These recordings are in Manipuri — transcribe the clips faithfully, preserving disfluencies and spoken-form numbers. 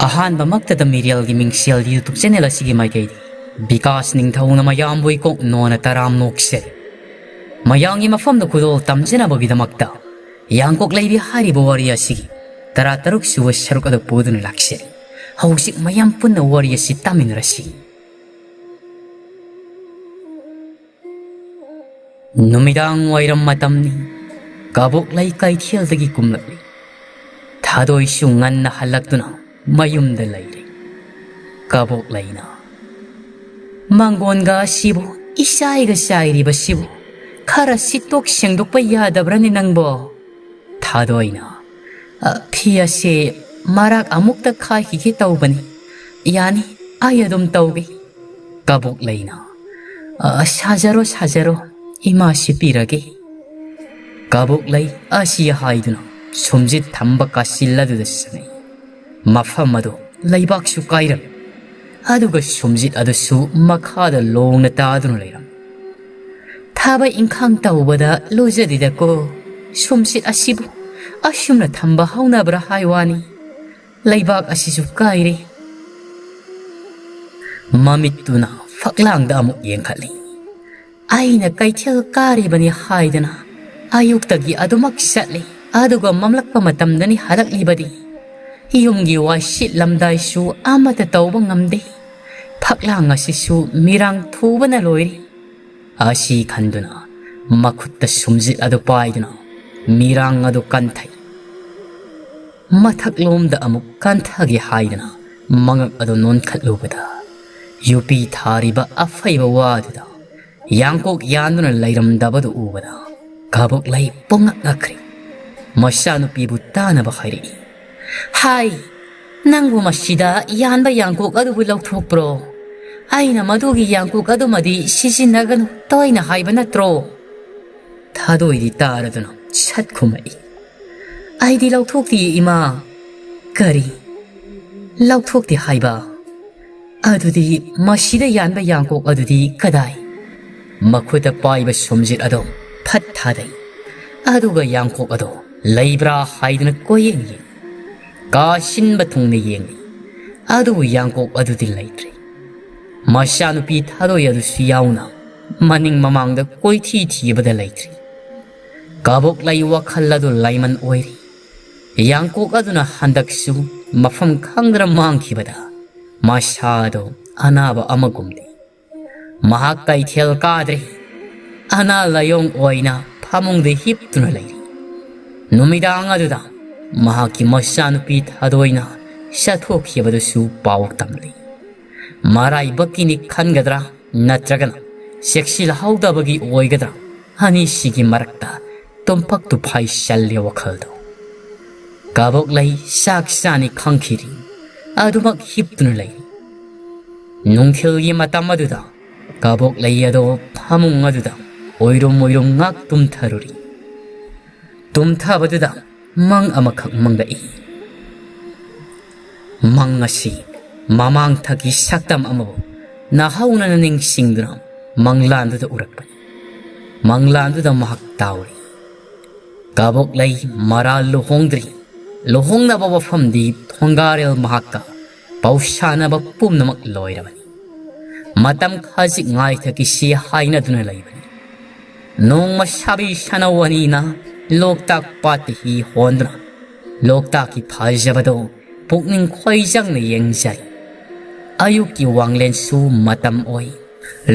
ꯑꯍꯥꯟꯕꯃꯛꯇꯗ ꯃꯤꯔꯦꯜꯒꯤ ꯃꯤꯡꯁꯦꯜ YouTube channel ꯑꯁꯤꯒꯤ ꯃꯥꯏꯀꯩꯗꯒꯤ ꯕꯤꯀꯥꯁ ꯅꯤꯡꯊꯧꯅ ꯃꯌꯥꯝꯕꯨ ꯏꯀꯣꯛ ꯅꯣꯟꯅ ꯇꯔꯥꯝ ꯅꯣꯛꯆꯔꯤ꯫ ꯃꯌꯥꯝꯒꯤ ꯃꯐꯝꯗ ꯈꯨꯗꯣꯜ ꯇꯝꯖꯅꯕꯒꯤꯗꯃꯛꯇ ꯌꯥꯡꯀꯣꯛ ꯂꯩꯕꯤ ꯍꯥꯏꯔꯤꯕ ꯋꯥꯔꯤ ꯑꯁꯤꯒꯤ ꯇꯔꯥꯇꯔꯨꯛ ꯁꯨꯕ ꯁꯔꯨꯛ ꯑꯗꯨ ꯄꯨꯗꯨꯅ ꯂꯥꯛꯆꯔꯤ꯫ ꯍꯧꯖꯤꯛ ꯃꯌꯥꯝ ꯄꯨꯟꯅ ꯋꯥꯔꯤ ꯑꯁꯤ ꯇꯥꯃꯤꯟꯅꯔꯁꯤ꯫ ꯅꯨꯃꯤꯗꯥꯡ ꯋꯥꯏꯔꯝ ꯃꯇꯝꯅꯤ꯫ ꯀꯕꯣꯛꯂꯩ ꯀꯩꯊꯦꯜꯗꯒꯤ ꯀꯨꯝꯂꯛꯂꯤ꯫ ꯊꯥꯗꯣꯏꯁꯨ ꯉꯟꯅ ꯍꯜꯂꯛꯇꯨꯅ ꯃꯌꯨꯝꯗ ꯂꯩꯔꯦ꯫ ꯀꯕꯣꯛꯂꯩꯅ, "ꯃꯥꯡꯒꯣꯟꯒ ꯑꯁꯤꯕꯨ ꯏꯆꯥꯏꯒ ꯆꯥꯏꯔꯤꯕꯁꯤꯕꯨ ꯈꯔ ꯁꯤꯠꯇꯣꯛ ꯁꯦꯡꯗꯣꯛꯄ ꯌꯥꯗꯕ꯭ꯔꯅꯦ ꯅꯪꯕꯣ?" ꯊꯥꯗꯣꯏꯅ, "ꯑ, ꯐꯤ ꯑꯁꯦ ꯃꯔꯥꯛ ꯑꯃꯨꯛꯇ ꯈꯥꯏꯈꯤꯒꯦ ꯇꯧꯕꯅꯤ꯫ ꯌꯥꯅꯤ, ꯑꯩ ꯑꯗꯨꯝ ꯇꯧꯒꯦ꯫" ꯀꯕꯣꯛꯂꯩꯅ, "ꯑ, ꯁꯥꯖꯔꯣ, ꯁꯥꯖꯔꯣ, ꯏꯃꯥꯁꯤ ꯄꯤꯔꯒꯦ꯫" ꯀꯕꯣꯛꯂꯩ ꯑꯁꯤ ꯍꯥꯏꯗꯨꯅ ꯁꯨꯝꯖꯤꯠ ꯊꯝꯕ ꯀꯥꯆꯤꯜ ꯑꯗꯨꯗ ꯆꯪꯉꯤ꯫ ꯃꯐꯝ ꯑꯗꯨ ꯂꯩꯕꯥꯛꯁꯨ ꯀꯥꯏꯔꯝꯃꯤ, ꯑꯗꯨꯒ ꯁꯨꯝꯖꯤꯠ ꯑꯗꯨꯁꯨ ꯃꯈꯥꯗ ꯂꯣꯡꯅ ꯇꯥꯗꯨꯅ ꯂꯩꯔꯝꯃꯤ꯫ "ꯊꯕꯛ ꯏꯪꯈꯥꯡ ꯇꯧꯕꯗ ꯂꯨꯖꯗꯦꯗꯀꯣ, ꯁꯨꯝꯖꯤꯠ ꯑꯁꯤꯕꯨ ꯑꯁꯨꯝꯅ ꯊꯝꯕ ꯍꯧꯅꯕ꯭ꯔꯥ ꯍꯥꯏ ꯋꯥꯅꯤ꯫ ꯂꯩꯕꯥꯛ ꯑꯁꯤꯁꯨ ꯀꯥꯏꯔꯦ꯫" ꯃꯃꯤꯠꯇꯨꯅ ꯐꯛꯂꯥꯡꯗ ꯑꯃꯨꯛ ꯌꯦꯡꯈꯠꯂꯤ꯫ "ꯑꯩꯅ ꯀꯩꯊꯦꯜ ꯀꯥꯔꯤꯕꯅꯤ ꯍꯥꯏꯗꯅ ꯑꯌꯨꯛꯇꯒꯤ ꯑꯗꯨꯃꯛ ꯆꯠꯂꯤ, ꯑꯗꯨꯒ ꯃꯝꯂꯛꯄ ꯃꯇꯝꯗꯅꯤ ꯍꯜꯂꯛꯂꯤꯕꯗꯤ꯫ ꯌꯨꯝꯒꯤ ꯋꯥꯏ ꯁꯤꯠꯂꯝꯗꯥꯏꯁꯨ ꯑꯃꯠꯇ ꯇꯧꯕ ꯉꯝꯗꯦ꯫ ꯐꯛꯂꯥꯡ ꯑꯁꯤꯁꯨ ꯃꯤꯔꯥꯡ ꯊꯨꯕꯅ ꯂꯣꯏꯔꯦ꯫" ꯑꯁꯤ ꯈꯟꯗꯨꯅ ꯃꯈꯨꯠꯇ ꯁꯨꯝꯖꯤꯠ ꯑꯗꯨ ꯄꯥꯏꯗꯨꯅ ꯃꯤꯔꯥꯡ ꯑꯗꯨ ꯀꯟꯊꯩ꯫ ꯃꯊꯛꯂꯣꯝꯗ ꯑꯃꯨꯛ ꯀꯟꯊꯒꯦ ꯍꯥꯏꯗꯅ ꯃꯉꯛ ꯑꯗꯨ ꯅꯣꯟꯈꯠꯂꯨꯕꯗ, ꯌꯨꯄꯤ ꯊꯥꯔꯤꯕ ꯑꯐꯩꯕ ꯋꯥꯗꯨꯗ ꯌꯥꯡꯀꯣꯛ ꯌꯥꯟꯗꯨꯅ ꯂꯩꯔꯝꯗꯕꯗꯨ ꯎꯕꯗ, ꯀꯕꯣꯛꯂꯩ ꯄꯨꯡꯉꯛ ꯉꯛꯈ꯭ꯔꯦ꯫ ꯃꯆꯥꯅꯨꯄꯤꯕꯨ ꯇꯥꯅꯕ ꯍꯥꯏꯔꯛꯏ, "ꯍꯥꯏ, ꯅꯪꯕꯨ ꯃꯁꯤꯗ ꯌꯥꯟꯕ ꯌꯥꯡꯀꯣꯛ ꯑꯗꯨꯕꯨ ꯂꯧꯊꯣꯛꯄ꯭ꯔꯣ? ꯑꯩꯅ ꯃꯗꯨꯒꯤ ꯌꯥꯡꯀꯣꯛ ꯑꯗꯨꯃꯗꯤ ꯁꯤꯖꯤꯟꯅꯒꯅꯨ ꯇꯣꯏꯅ ꯍꯥꯏꯕ ꯅꯠꯇ꯭ꯔꯣ?" ꯊꯥꯗꯣꯏꯗꯤ ꯇꯥꯔꯗꯨꯅ ꯁꯠ ꯈꯨꯝꯃꯛꯏ, "ꯑꯩꯗꯤ ꯂꯧꯊꯣꯛꯇꯤꯌꯦ, ꯏꯃꯥ꯫" "ꯀꯔꯤ? ꯂꯧꯊꯣꯛꯇꯦ ꯍꯥꯏꯕ? ꯑꯗꯨꯗꯤ ꯃꯁꯤꯗ ꯌꯥꯟꯕ ꯌꯥꯡꯀꯣꯛ ꯑꯗꯨꯗꯤ ꯀꯗꯥꯏ?" ꯃꯈꯨꯠꯇ ꯄꯥꯏꯕ ꯁꯨꯝꯖꯤꯠ ꯑꯗꯣ ꯐꯠ ꯊꯥꯗꯩ꯫ ꯑꯗꯨꯒ ꯌꯥꯡꯀꯣꯛ ꯑꯗꯣ ꯂꯩꯕ꯭ꯔꯥ ꯍꯥꯏꯗꯨꯅ ꯀꯣꯏꯌꯦꯡ ꯌꯦꯡꯏ꯫ ꯀꯥ ꯁꯤꯟꯕ ꯊꯨꯡꯅ ꯌꯦꯡꯂꯤ꯫ ꯑꯗꯨꯕꯨ ꯌꯥꯡꯀꯣꯛ ꯑꯗꯨꯗꯤ ꯂꯩꯇ꯭ꯔꯦ꯫ ꯃꯆꯥꯅꯨꯄꯤ ꯊꯥꯗꯣꯏ ꯑꯗꯨꯁꯨ ꯌꯥꯎꯅ ꯃꯅꯤꯡ ꯃꯃꯥꯡꯗ ꯀꯣꯏꯊꯤ ꯊꯤꯕꯗ ꯂꯩꯇ꯭ꯔꯦ꯫ ꯀꯕꯣꯛꯂꯩ ꯋꯥꯈꯜ ꯑꯗꯨ ꯂꯥꯏꯃꯟ ꯑꯣꯏꯔꯦ꯫ ꯌꯥꯡꯀꯣꯛ ꯑꯗꯨꯅ ꯍꯟꯗꯛꯁꯨ ꯃꯐꯝ ꯈꯪꯗꯅ ꯃꯥꯡꯈꯤꯕꯗ ꯃꯁꯥꯗꯣ ꯑꯅꯥꯕ ꯑꯃꯒꯨꯝꯅꯤ꯫ ꯃꯍꯥꯛ ꯀꯩꯊꯦꯜ ꯀꯥꯗ꯭ꯔꯦ꯫ ꯑꯅꯥ ꯂꯥꯏꯌꯣꯡ ꯑꯣꯏꯅ ꯐꯃꯨꯡꯗ ꯍꯤꯞꯇꯨꯅ ꯂꯩꯔꯤ꯫ ꯅꯨꯃꯤꯗꯥꯡ ꯑꯗꯨꯗ ꯃꯍꯥꯛꯀꯤ ꯃꯆꯥꯅꯨꯄꯤ ꯊꯥꯗꯣꯏꯅ ꯆꯠꯊꯣꯛꯈꯤꯕꯗꯨꯁꯨ ꯄꯥꯎ ꯇꯝꯂꯤ꯫ ꯃꯔꯥꯏꯕꯛꯀꯤꯅꯤ ꯈꯟꯒꯗ꯭ꯔꯥ, ꯅꯠꯇ꯭ꯔꯒꯅ ꯆꯦꯛꯁꯤꯜꯍꯧꯗꯕꯒꯤ ꯑꯣꯏꯒꯗ꯭ꯔꯥ, ꯑꯅꯤꯁꯤꯒꯤ ꯃꯔꯛꯇ ꯇꯨꯝꯐꯛ ꯇꯨꯐꯥꯏ ꯆꯜꯂꯦ ꯋꯥꯈꯜꯗꯣ꯫ ꯀꯕꯣꯛꯂꯩ ꯆꯥꯛ ꯆꯥꯅꯤ ꯈꯪꯈꯤꯗ꯭ꯔꯤ꯫ ꯑꯗꯨꯃꯛ ꯍꯤꯞꯇꯨꯅ ꯂꯩꯔꯤ꯫ ꯅꯨꯡꯊꯤꯜꯒꯤ ꯃꯇꯝ ꯑꯗꯨꯗ ꯀꯕꯣꯛꯂꯩ ꯑꯗꯣ ꯐꯃꯨꯡ ꯑꯗꯨꯗ ꯑꯣꯏꯔꯨꯝ ꯑꯣꯏꯔꯨꯝ ꯉꯥꯛ ꯇꯨꯝꯊꯔꯨꯔꯤ꯫ ꯇꯨꯝꯊꯕꯗꯨꯗ ꯃꯪ ꯑꯃꯈꯛ ꯃꯪꯂꯛꯏ꯫ ꯃꯪ ꯑꯁꯤ ꯃꯃꯥꯡꯊꯛꯀꯤ ꯁꯛꯇꯝ ꯑꯃꯕꯨ ꯅꯥꯍꯧꯅꯅ ꯅꯤꯡꯁꯤꯡꯗꯨꯅ ꯃꯪꯂꯥꯟꯗꯨꯗ ꯎꯔꯛꯄꯅꯤ꯫ ꯃꯪꯂꯥꯟꯗꯨꯗ ꯃꯍꯥꯛ ꯇꯥꯎꯔꯤ꯫ ꯀꯕꯣꯛꯂꯩ ꯃꯔꯥ ꯂꯨꯍꯣꯡꯗ꯭ꯔꯤ꯫ ꯂꯨꯍꯣꯡꯅꯕ ꯋꯥꯐꯝꯗꯤ ꯊꯣꯡꯒꯥꯔꯦꯜ ꯃꯍꯥꯛꯀ ꯄꯥꯎꯁꯥꯅꯕ ꯄꯨꯝꯅꯃꯛ ꯂꯣꯏꯔꯕꯅꯤ꯫ ꯃꯇꯝ ꯈꯖꯤꯛ ꯉꯥꯏꯊꯈꯤꯁꯤ ꯍꯥꯏꯅꯗꯨꯅ ꯂꯩꯕꯅꯤ꯫ ꯅꯣꯡꯃ ꯁꯥꯕꯤ ꯁꯅꯧ ꯑꯅꯤꯅ ꯂꯣꯛꯇꯥꯛ ꯄꯥꯠꯇ ꯍꯤ ꯍꯣꯟꯗꯨꯅ ꯂꯣꯛꯇꯥꯛꯀꯤ ꯐꯖꯕꯗꯣ ꯄꯨꯛꯅꯤꯡ ꯈꯣꯏꯖꯪꯅ ꯌꯦꯡꯖꯔꯤ꯫ ꯑꯌꯨꯛꯀꯤ ꯋꯥꯡꯂꯦꯟꯁꯨ ꯃꯇꯝ ꯑꯣꯏ꯫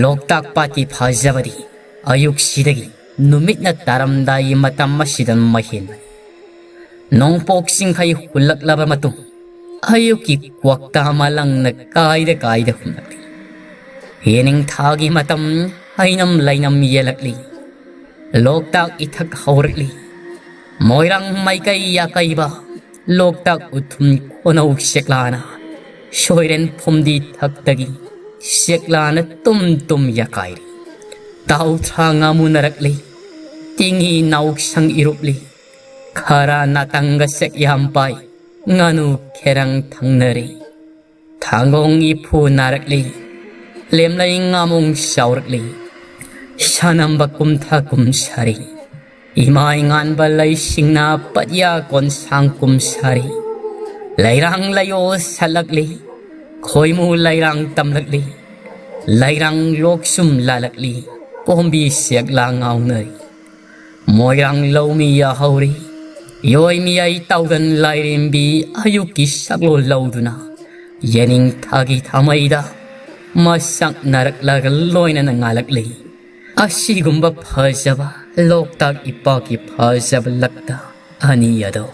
ꯂꯣꯛꯇꯥꯛ ꯄꯥꯠꯀꯤ ꯐꯖꯕꯗꯤ ꯑꯌꯨꯛꯁꯤꯗꯒꯤ ꯅꯨꯃꯤꯠꯅ ꯇꯥꯔꯝꯗꯥꯏꯒꯤ ꯃꯇꯝ ꯑꯁꯤꯗ ꯃꯍꯦꯟꯕꯅꯤ꯫ ꯅꯣꯡꯄꯣꯛ ꯆꯤꯡꯈꯩ ꯍꯨꯜꯂꯛꯂꯕ ꯃꯇꯨꯡ ꯑꯌꯨꯛꯀꯤ ꯀ꯭ꯋꯥꯛꯇꯥ ꯃꯥꯂꯪꯅ ꯀꯥꯏꯗ ꯀꯥꯏꯗ ꯍꯨꯝꯂꯛꯂꯤ꯫ ꯌꯦꯅꯤꯡꯊꯥꯒꯤ ꯃꯇꯝ ꯍꯩꯅꯝ ꯂꯩꯅꯝ ꯌꯦꯜꯂꯛꯂꯤ꯫ ꯂꯣꯛꯇꯥꯛ ꯏꯊꯛ ꯍꯧꯔꯛꯂꯤ꯫ ꯃꯣꯏꯔꯥꯡ ꯃꯥꯏꯀꯩ ꯌꯥꯀꯩꯕ ꯂꯣꯛꯇꯥꯛ ꯎꯊꯨꯝ ꯈꯣꯅꯧ ꯁꯦꯛꯂꯥꯅ ꯁꯣꯏꯔꯦꯟ ꯐꯨꯝꯗꯤ ꯊꯛꯇꯒꯤ ꯁꯦꯛꯂꯥꯅ ꯇꯨꯝ ꯇꯨꯝ ꯌꯥꯀꯥꯏꯔꯤ꯫ ꯇꯥꯎꯊ꯭ꯔꯥ ꯉꯥꯃꯨꯅꯔꯛꯂꯤ꯫ ꯇꯤꯡꯍꯤ ꯅꯥꯎꯁꯪ ꯏꯔꯨꯞꯂꯤ꯫ ꯈꯔ ꯅꯥꯇꯪꯒ ꯁꯦꯛꯌꯥꯝ ꯄꯥꯏ꯫ ꯉꯥꯅꯨ ꯈꯦꯔꯪ ꯊꯪꯅꯔꯤ꯫ ꯊꯥꯡꯒꯣꯡ ꯏꯐꯨ ꯅꯥꯔꯛꯂꯤ꯫ ꯂꯦꯝꯂꯩ ꯉꯥꯃꯣꯡ ꯆꯥꯎꯔꯛꯂꯤ꯫ ꯁꯥꯅꯝꯕ ꯀꯨꯝꯊ ꯀꯨꯝ ꯁꯥꯔꯤ꯫ ꯏꯃꯥꯏ ꯉꯥꯟꯕ ꯂꯩꯁꯤꯡꯅ ꯄꯠꯌꯥ ꯀꯣꯟꯁꯥꯡ ꯀꯨꯝ ꯁꯥꯔꯤ꯫ ꯂꯩꯔꯥꯡ ꯂꯩꯌꯣꯜ ꯁꯠꯂꯛꯂꯤ, ꯈꯣꯏꯃꯨ ꯂꯩꯔꯥꯡ ꯇꯝꯂꯛꯂꯤ, ꯂꯩꯔꯥꯡ ꯂꯣꯛꯁꯨꯝ ꯂꯥꯂꯛꯂꯤ, ꯄꯣꯝꯕꯤ ꯁꯦꯛꯂꯥ ꯉꯥꯎꯅꯔꯤ꯫ ꯃꯣꯏꯔꯥꯡ ꯂꯧꯃꯤ ꯌꯥꯍꯧꯔꯤ, ꯌꯣꯏ ꯃꯤꯌꯥꯏ ꯇꯥꯎꯗꯟ ꯂꯥꯏꯔꯦꯝꯕꯤ ꯑꯌꯨꯛꯀꯤ ꯁꯛꯂꯣꯜ ꯂꯧꯗꯨꯅ ꯌꯦꯅꯤꯡ ꯊꯥꯒꯤ ꯊꯥꯃꯩꯗ ꯃꯁꯛ ꯅꯥꯔꯛꯂꯒ ꯂꯣꯏꯅꯅ ꯉꯥꯜꯂꯛꯂꯤ꯫ ꯑꯁꯤꯒꯨꯝꯕ ꯐꯖꯕ ꯂꯣꯛꯇꯥꯛ ꯏꯄꯥꯛꯀꯤ ꯐꯖꯕ ꯂꯛꯇ ꯑꯅꯤ ꯑꯗꯣ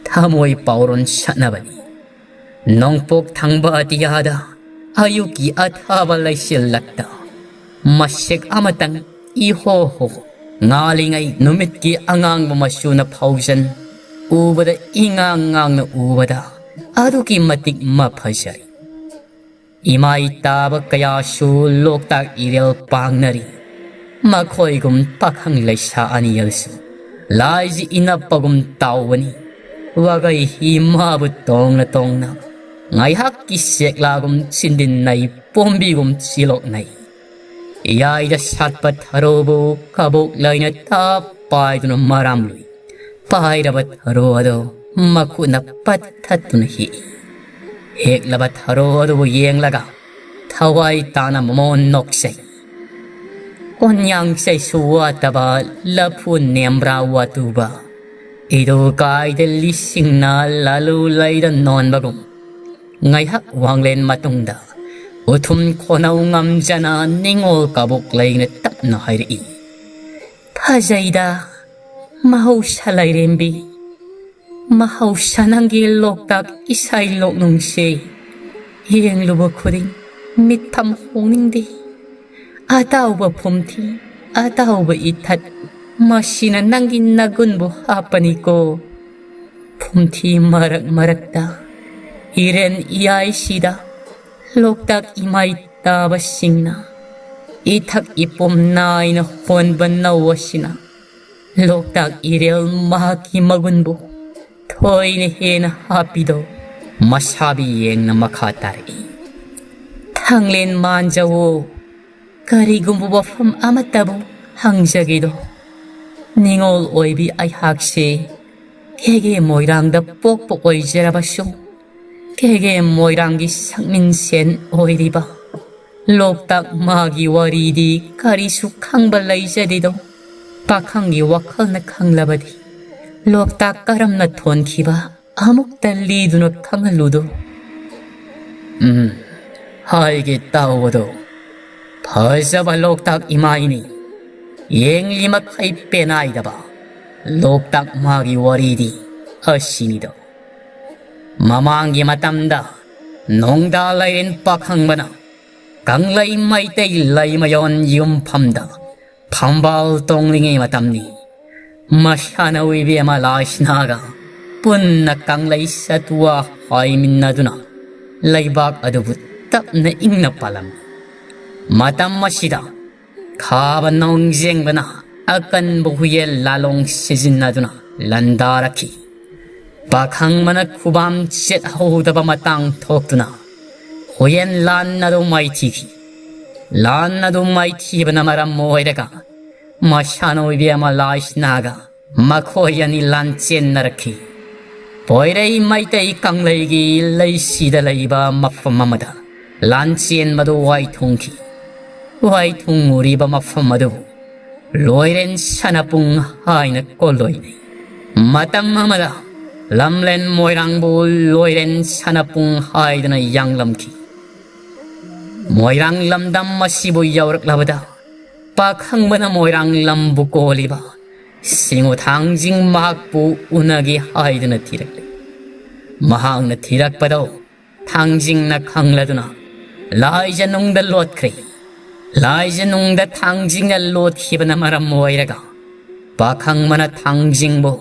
ꯊꯃꯣꯏ ꯄꯥꯎꯔꯣꯟ ꯁꯠꯅꯕꯅꯤ꯫ ꯅꯣꯡꯄꯣꯛ ꯊꯪꯕ ꯑꯇꯤꯌꯥꯗ ꯑꯌꯨꯛꯀꯤ ꯑꯊꯥꯕ ꯂꯩꯆꯤꯜ ꯂꯛꯇ ꯃꯁꯦꯛ ꯑꯃꯇꯪ ꯏꯍꯣ ꯍꯣ ꯉꯥꯜꯂꯤꯉꯩ ꯅꯨꯃꯤꯠꯀꯤ ꯑꯉꯥꯡꯕ ꯃꯆꯨꯅ ꯐꯥꯎꯖꯟ ꯎꯕꯗ ꯏꯉꯥꯡ ꯉꯥꯡꯅ ꯎꯕꯗ ꯑꯗꯨꯛꯀꯤ ꯃꯇꯤꯛ ꯃꯐꯖꯩ꯫ ꯏꯃꯥꯏ ꯇꯥꯕ ꯀꯌꯥꯁꯨ ꯂꯣꯛꯇꯥꯛ ꯏꯔꯦꯜ ꯄꯥꯡꯅꯔꯤ꯫ ꯃꯈꯣꯏꯒꯨꯝ ꯄꯥꯈꯪ ꯂꯩꯁꯥ ꯑꯅꯤꯌꯜꯁꯨ ꯂꯥꯏꯖꯤ ꯏꯅꯞꯄꯒꯨꯝ ꯇꯥꯎꯕꯅꯤ꯫ ꯋꯥꯒꯩ ꯍꯤ ꯃꯥꯕꯨ ꯇꯣꯡꯅ ꯇꯣꯡꯅ ꯉꯥꯏꯍꯥꯛꯀꯤ ꯁꯦꯛꯂꯥꯒꯨꯝ ꯆꯤꯟꯗꯤꯟꯅꯩ, ꯄꯣꯝꯕꯤꯒꯨꯝ ꯆꯤꯂꯣꯛꯅꯩ꯫ ꯏꯌꯥꯏꯗ ꯁꯥꯠꯄ ꯊꯔꯣꯕꯨ ꯀꯕꯣꯛ ꯂꯩꯅ ꯇꯞ ꯄꯥꯏꯗꯨꯅ ꯃꯔꯥꯝꯂꯨꯏ꯫ ꯄꯥꯏꯔꯕ ꯊꯔꯣ ꯑꯗꯨ ꯃꯈꯨꯠꯅ ꯄꯠꯊꯠꯇꯨꯅ ꯍꯦꯛꯏ꯫ ꯍꯦꯛꯂꯕ ꯊꯔꯣ ꯑꯗꯨꯕꯨ ꯌꯦꯡꯂꯒ ꯊꯋꯥꯏ ꯇꯥꯅ ꯃꯃꯣꯟ ꯅꯣꯛꯆꯩ꯫ ꯀꯣꯟꯌꯥꯡ ꯆꯩꯁꯨ ꯋꯥꯠꯇꯕ ꯂꯐꯨ ꯅꯦꯝꯕ꯭ꯔꯥ ꯋꯥꯇꯨꯕ ꯏꯗꯨ ꯀꯥꯏꯗ ꯂꯤꯁꯤꯡꯅ ꯂꯥꯂꯨ ꯂꯩꯗ ꯅꯣꯟꯕꯒꯨꯝ ꯉꯥꯏꯍꯥꯛ ꯋꯥꯡꯂꯦꯟ ꯃꯇꯨꯡꯗ ꯎꯊꯨꯝ ꯈꯣꯟꯅꯧ ꯉꯝꯖꯅ ꯅꯤꯡꯉꯣꯜ ꯀꯕꯣꯛ ꯂꯩꯅ ꯇꯞꯅ ꯍꯥꯏꯔꯛꯏ꯫ ꯐꯖꯩꯗ ꯃꯍꯧꯁꯥ ꯂꯥꯏꯔꯦꯝꯕꯤ, ꯃꯍꯧꯁꯥ ꯅꯪꯒꯤ ꯂꯣꯛꯇꯥꯛ ꯏꯁꯩ ꯂꯣꯛꯅꯨꯡꯁꯦ ꯌꯦꯡꯂꯨꯕ ꯈꯨꯗꯤꯡ ꯃꯤꯠꯊꯝ ꯍꯣꯡꯅꯤꯡꯗꯦ꯫ ꯑꯇꯥꯎꯕ ꯐꯨꯝꯊꯤ, ꯑꯇꯥꯎꯕ ꯏꯊꯠ, ꯃꯁꯤꯅ ꯅꯪꯒꯤ ꯅꯒꯨꯟꯕꯨ ꯍꯥꯞꯄꯅꯤꯀꯣ꯫ ꯐꯨꯝꯊꯤ ꯃꯔꯛ ꯃꯔꯛꯇ ꯏꯔꯦꯟ ꯏꯌꯥꯏꯁꯤꯗ ꯂꯣꯛꯇꯥꯛ ꯏꯃꯥꯏ ꯇꯥꯕꯁꯤꯡꯅ ꯏꯊꯛ ꯏꯄꯣꯝ ꯅꯥꯏꯅ ꯍꯣꯟꯕ ꯅꯧ ꯑꯁꯤꯅ ꯂꯣꯛꯇꯥꯛ ꯏꯔꯦꯜ ꯃꯍꯥꯛꯀꯤ ꯃꯒꯨꯟꯕꯨ ꯊꯣꯏꯅ ꯍꯦꯟꯅ ꯍꯥꯞꯄꯤꯗꯣ ꯃꯁꯥꯕꯤ ꯌꯦꯡꯅ ꯃꯈꯥ ꯇꯥꯔꯛꯏ꯫ ꯊꯥꯡꯂꯦꯟ ꯃꯥꯟꯖꯋꯣ, ꯀꯔꯤꯒꯨꯝꯕ ꯋꯥꯐꯝ ꯑꯃꯠꯇꯕꯨ ꯍꯪꯖꯒꯦꯗꯣ꯫ ꯅꯤꯉꯣꯜ ꯑꯣꯏꯕꯤ ꯑꯩꯍꯥꯛꯁꯦ ꯀꯦꯒꯦ ꯃꯣꯏꯔꯥꯡꯗ ꯄꯣꯛꯄ ꯑꯣꯏꯖꯔꯕꯁꯨ ꯑꯦꯒꯦ ꯃꯣꯏꯔꯥꯡꯒꯤ ꯁꯛꯃꯤꯟꯁꯦꯟ ꯑꯣꯏꯔꯤꯕ ꯂꯣꯛꯇꯥꯛ ꯃꯥꯒꯤ ꯋꯥꯔꯤꯗꯤ ꯀꯔꯤꯁꯨ ꯈꯪꯕ ꯂꯩꯖꯗꯦꯗꯣ꯫ ꯄꯥꯈꯪꯒꯤ ꯋꯥꯈꯜꯅ ꯈꯪꯂꯕꯗꯤ ꯂꯣꯛꯇꯥꯛ ꯀꯔꯝꯅ ꯊꯣꯟꯈꯤꯕ ꯑꯃꯨꯛꯇ ꯂꯤꯗꯨꯅ ꯈꯪꯍꯜꯂꯨꯗꯣ꯫ ꯎꯝ, ꯍꯥꯏꯒꯦ ꯇꯥꯎꯑꯣꯗꯣ꯫ ꯐꯖꯕ ꯂꯣꯛꯇꯥꯛ ꯏꯃꯥꯏꯅꯤ, ꯌꯦꯡꯂꯤ ꯃꯈꯩ ꯄꯦꯅꯥꯏꯗꯕ ꯂꯣꯛꯇꯥꯛ ꯃꯥꯒꯤ ꯋꯥꯔꯤꯗꯤ ꯑꯁꯤꯅꯤꯗꯣ꯫ ꯃꯃꯥꯡꯒꯤ ꯃꯇꯝꯗ ꯅꯣꯡꯗꯥ ꯂꯥꯏꯔꯦꯟ ꯄꯥꯈꯪꯕꯅ ꯀꯪꯂꯩ ꯃꯩꯇꯩ ꯂꯩꯃꯌꯣꯟ ꯌꯨꯝꯐꯝꯗ ꯐꯝꯕꯥꯜ ꯇꯣꯡꯂꯤꯉꯩ ꯃꯇꯝꯅꯤ꯫ ꯃꯁꯥꯅ ꯏꯕꯦꯝꯃ ꯂꯥꯏꯁꯅꯥꯒ ꯄꯨꯟꯅ ꯀꯪꯂꯩ ꯁꯇꯨꯋꯥ ꯍꯥꯏꯃꯤꯟꯅꯗꯨꯅ ꯂꯩꯕꯥꯛ ꯑꯗꯨꯕꯨ ꯇꯞꯅ ꯏꯪꯅ ꯄꯥꯜꯂꯝꯃꯤ꯫ ꯃꯇꯝ ꯑꯁꯤꯗ ꯈꯥꯕ ꯅꯣꯡꯖꯦꯡꯕꯅ ꯑꯀꯟꯕ ꯍꯨꯌꯦꯜ ꯂꯥꯂꯣꯡ ꯁꯤꯖꯤꯟꯅꯗꯨꯅ ꯂꯥꯟꯗꯥꯔꯛꯈꯤ꯫ ꯄꯥꯈꯪꯕꯅ ꯈꯨꯕꯥꯝ ꯆꯦꯠꯍꯧꯗꯕ ꯃꯇꯥꯡ ꯊꯣꯛꯇꯨꯅ ꯍꯨꯌꯦꯟ ꯂꯥꯟ ꯑꯗꯨ ꯃꯥꯏꯊꯤꯈꯤ꯫ ꯂꯥꯟ ꯑꯗꯨ ꯃꯥꯏꯊꯤꯕꯅ ꯃꯔꯝ ꯑꯣꯏꯔꯒ ꯃꯁꯥꯅ ꯏꯕꯦꯝꯃ ꯂꯥꯏꯁꯅꯥꯒ ꯃꯈꯣꯏ ꯑꯅꯤ ꯂꯥꯟꯆꯦꯟꯅꯔꯛꯈꯤ꯫ ꯄꯣꯏꯔꯩ ꯃꯩꯇꯩ ꯀꯪꯂꯩꯒꯤ ꯂꯩꯁꯤꯗ ꯂꯩꯕ ꯃꯐꯝ ꯑꯃꯗ ꯂꯥꯟꯆꯦꯟꯕꯗꯨ ꯋꯥꯏꯊꯨꯡꯈꯤ꯫ ꯋꯥꯏꯊꯨꯡꯉꯨꯔꯤꯕ ꯃꯐꯝ ꯑꯗꯨꯕꯨ ꯂꯣꯏꯔꯦꯟ ꯁꯅꯄꯨꯡ ꯍꯥꯏꯅ ꯀꯣꯜꯂꯣꯏꯅꯩ꯫ ꯃꯇꯝ ꯑꯃꯗ ꯂꯝꯂꯦꯟ ꯃꯣꯏꯔꯥꯡꯕꯨ ꯂꯣꯏꯔꯦꯟ ꯁꯅꯄꯨꯡ ꯍꯥꯏꯗꯨꯅ ꯌꯥꯡꯂꯝꯈꯤ꯫ ꯃꯣꯏꯔꯥꯡ ꯂꯝꯗꯝ ꯑꯁꯤꯕꯨ ꯌꯧꯔꯛꯂꯕꯗ ꯄꯥꯈꯪꯕꯅ ꯃꯣꯏꯔꯥꯡ ꯂꯝꯕꯨ ꯀꯣꯜꯂꯤꯕ ꯁꯤꯡꯉꯨ ꯊꯥꯡꯖꯤꯡ ꯃꯍꯥꯛꯄꯨ ꯎꯅꯒꯦ ꯍꯥꯏꯗꯨꯅ ꯊꯤꯔꯛꯂꯤ꯫ ꯃꯍꯥꯛꯅ ꯊꯤꯔꯛꯄꯗꯣ ꯊꯥꯡꯖꯤꯡꯅ ꯈꯪꯂꯗꯨꯅ ꯂꯥꯏꯖꯅꯨꯡꯗ ꯂꯣꯠꯈ꯭ꯔꯦ꯫ ꯂꯥꯏꯖꯅꯨꯡꯗ ꯊꯥꯡꯖꯤꯡꯅ ꯂꯣꯠꯈꯤꯕꯅ ꯃꯔꯝ ꯑꯣꯏꯔꯒ ꯄꯥꯈꯪꯕꯅ ꯊꯥꯡꯖꯤꯡꯕꯨ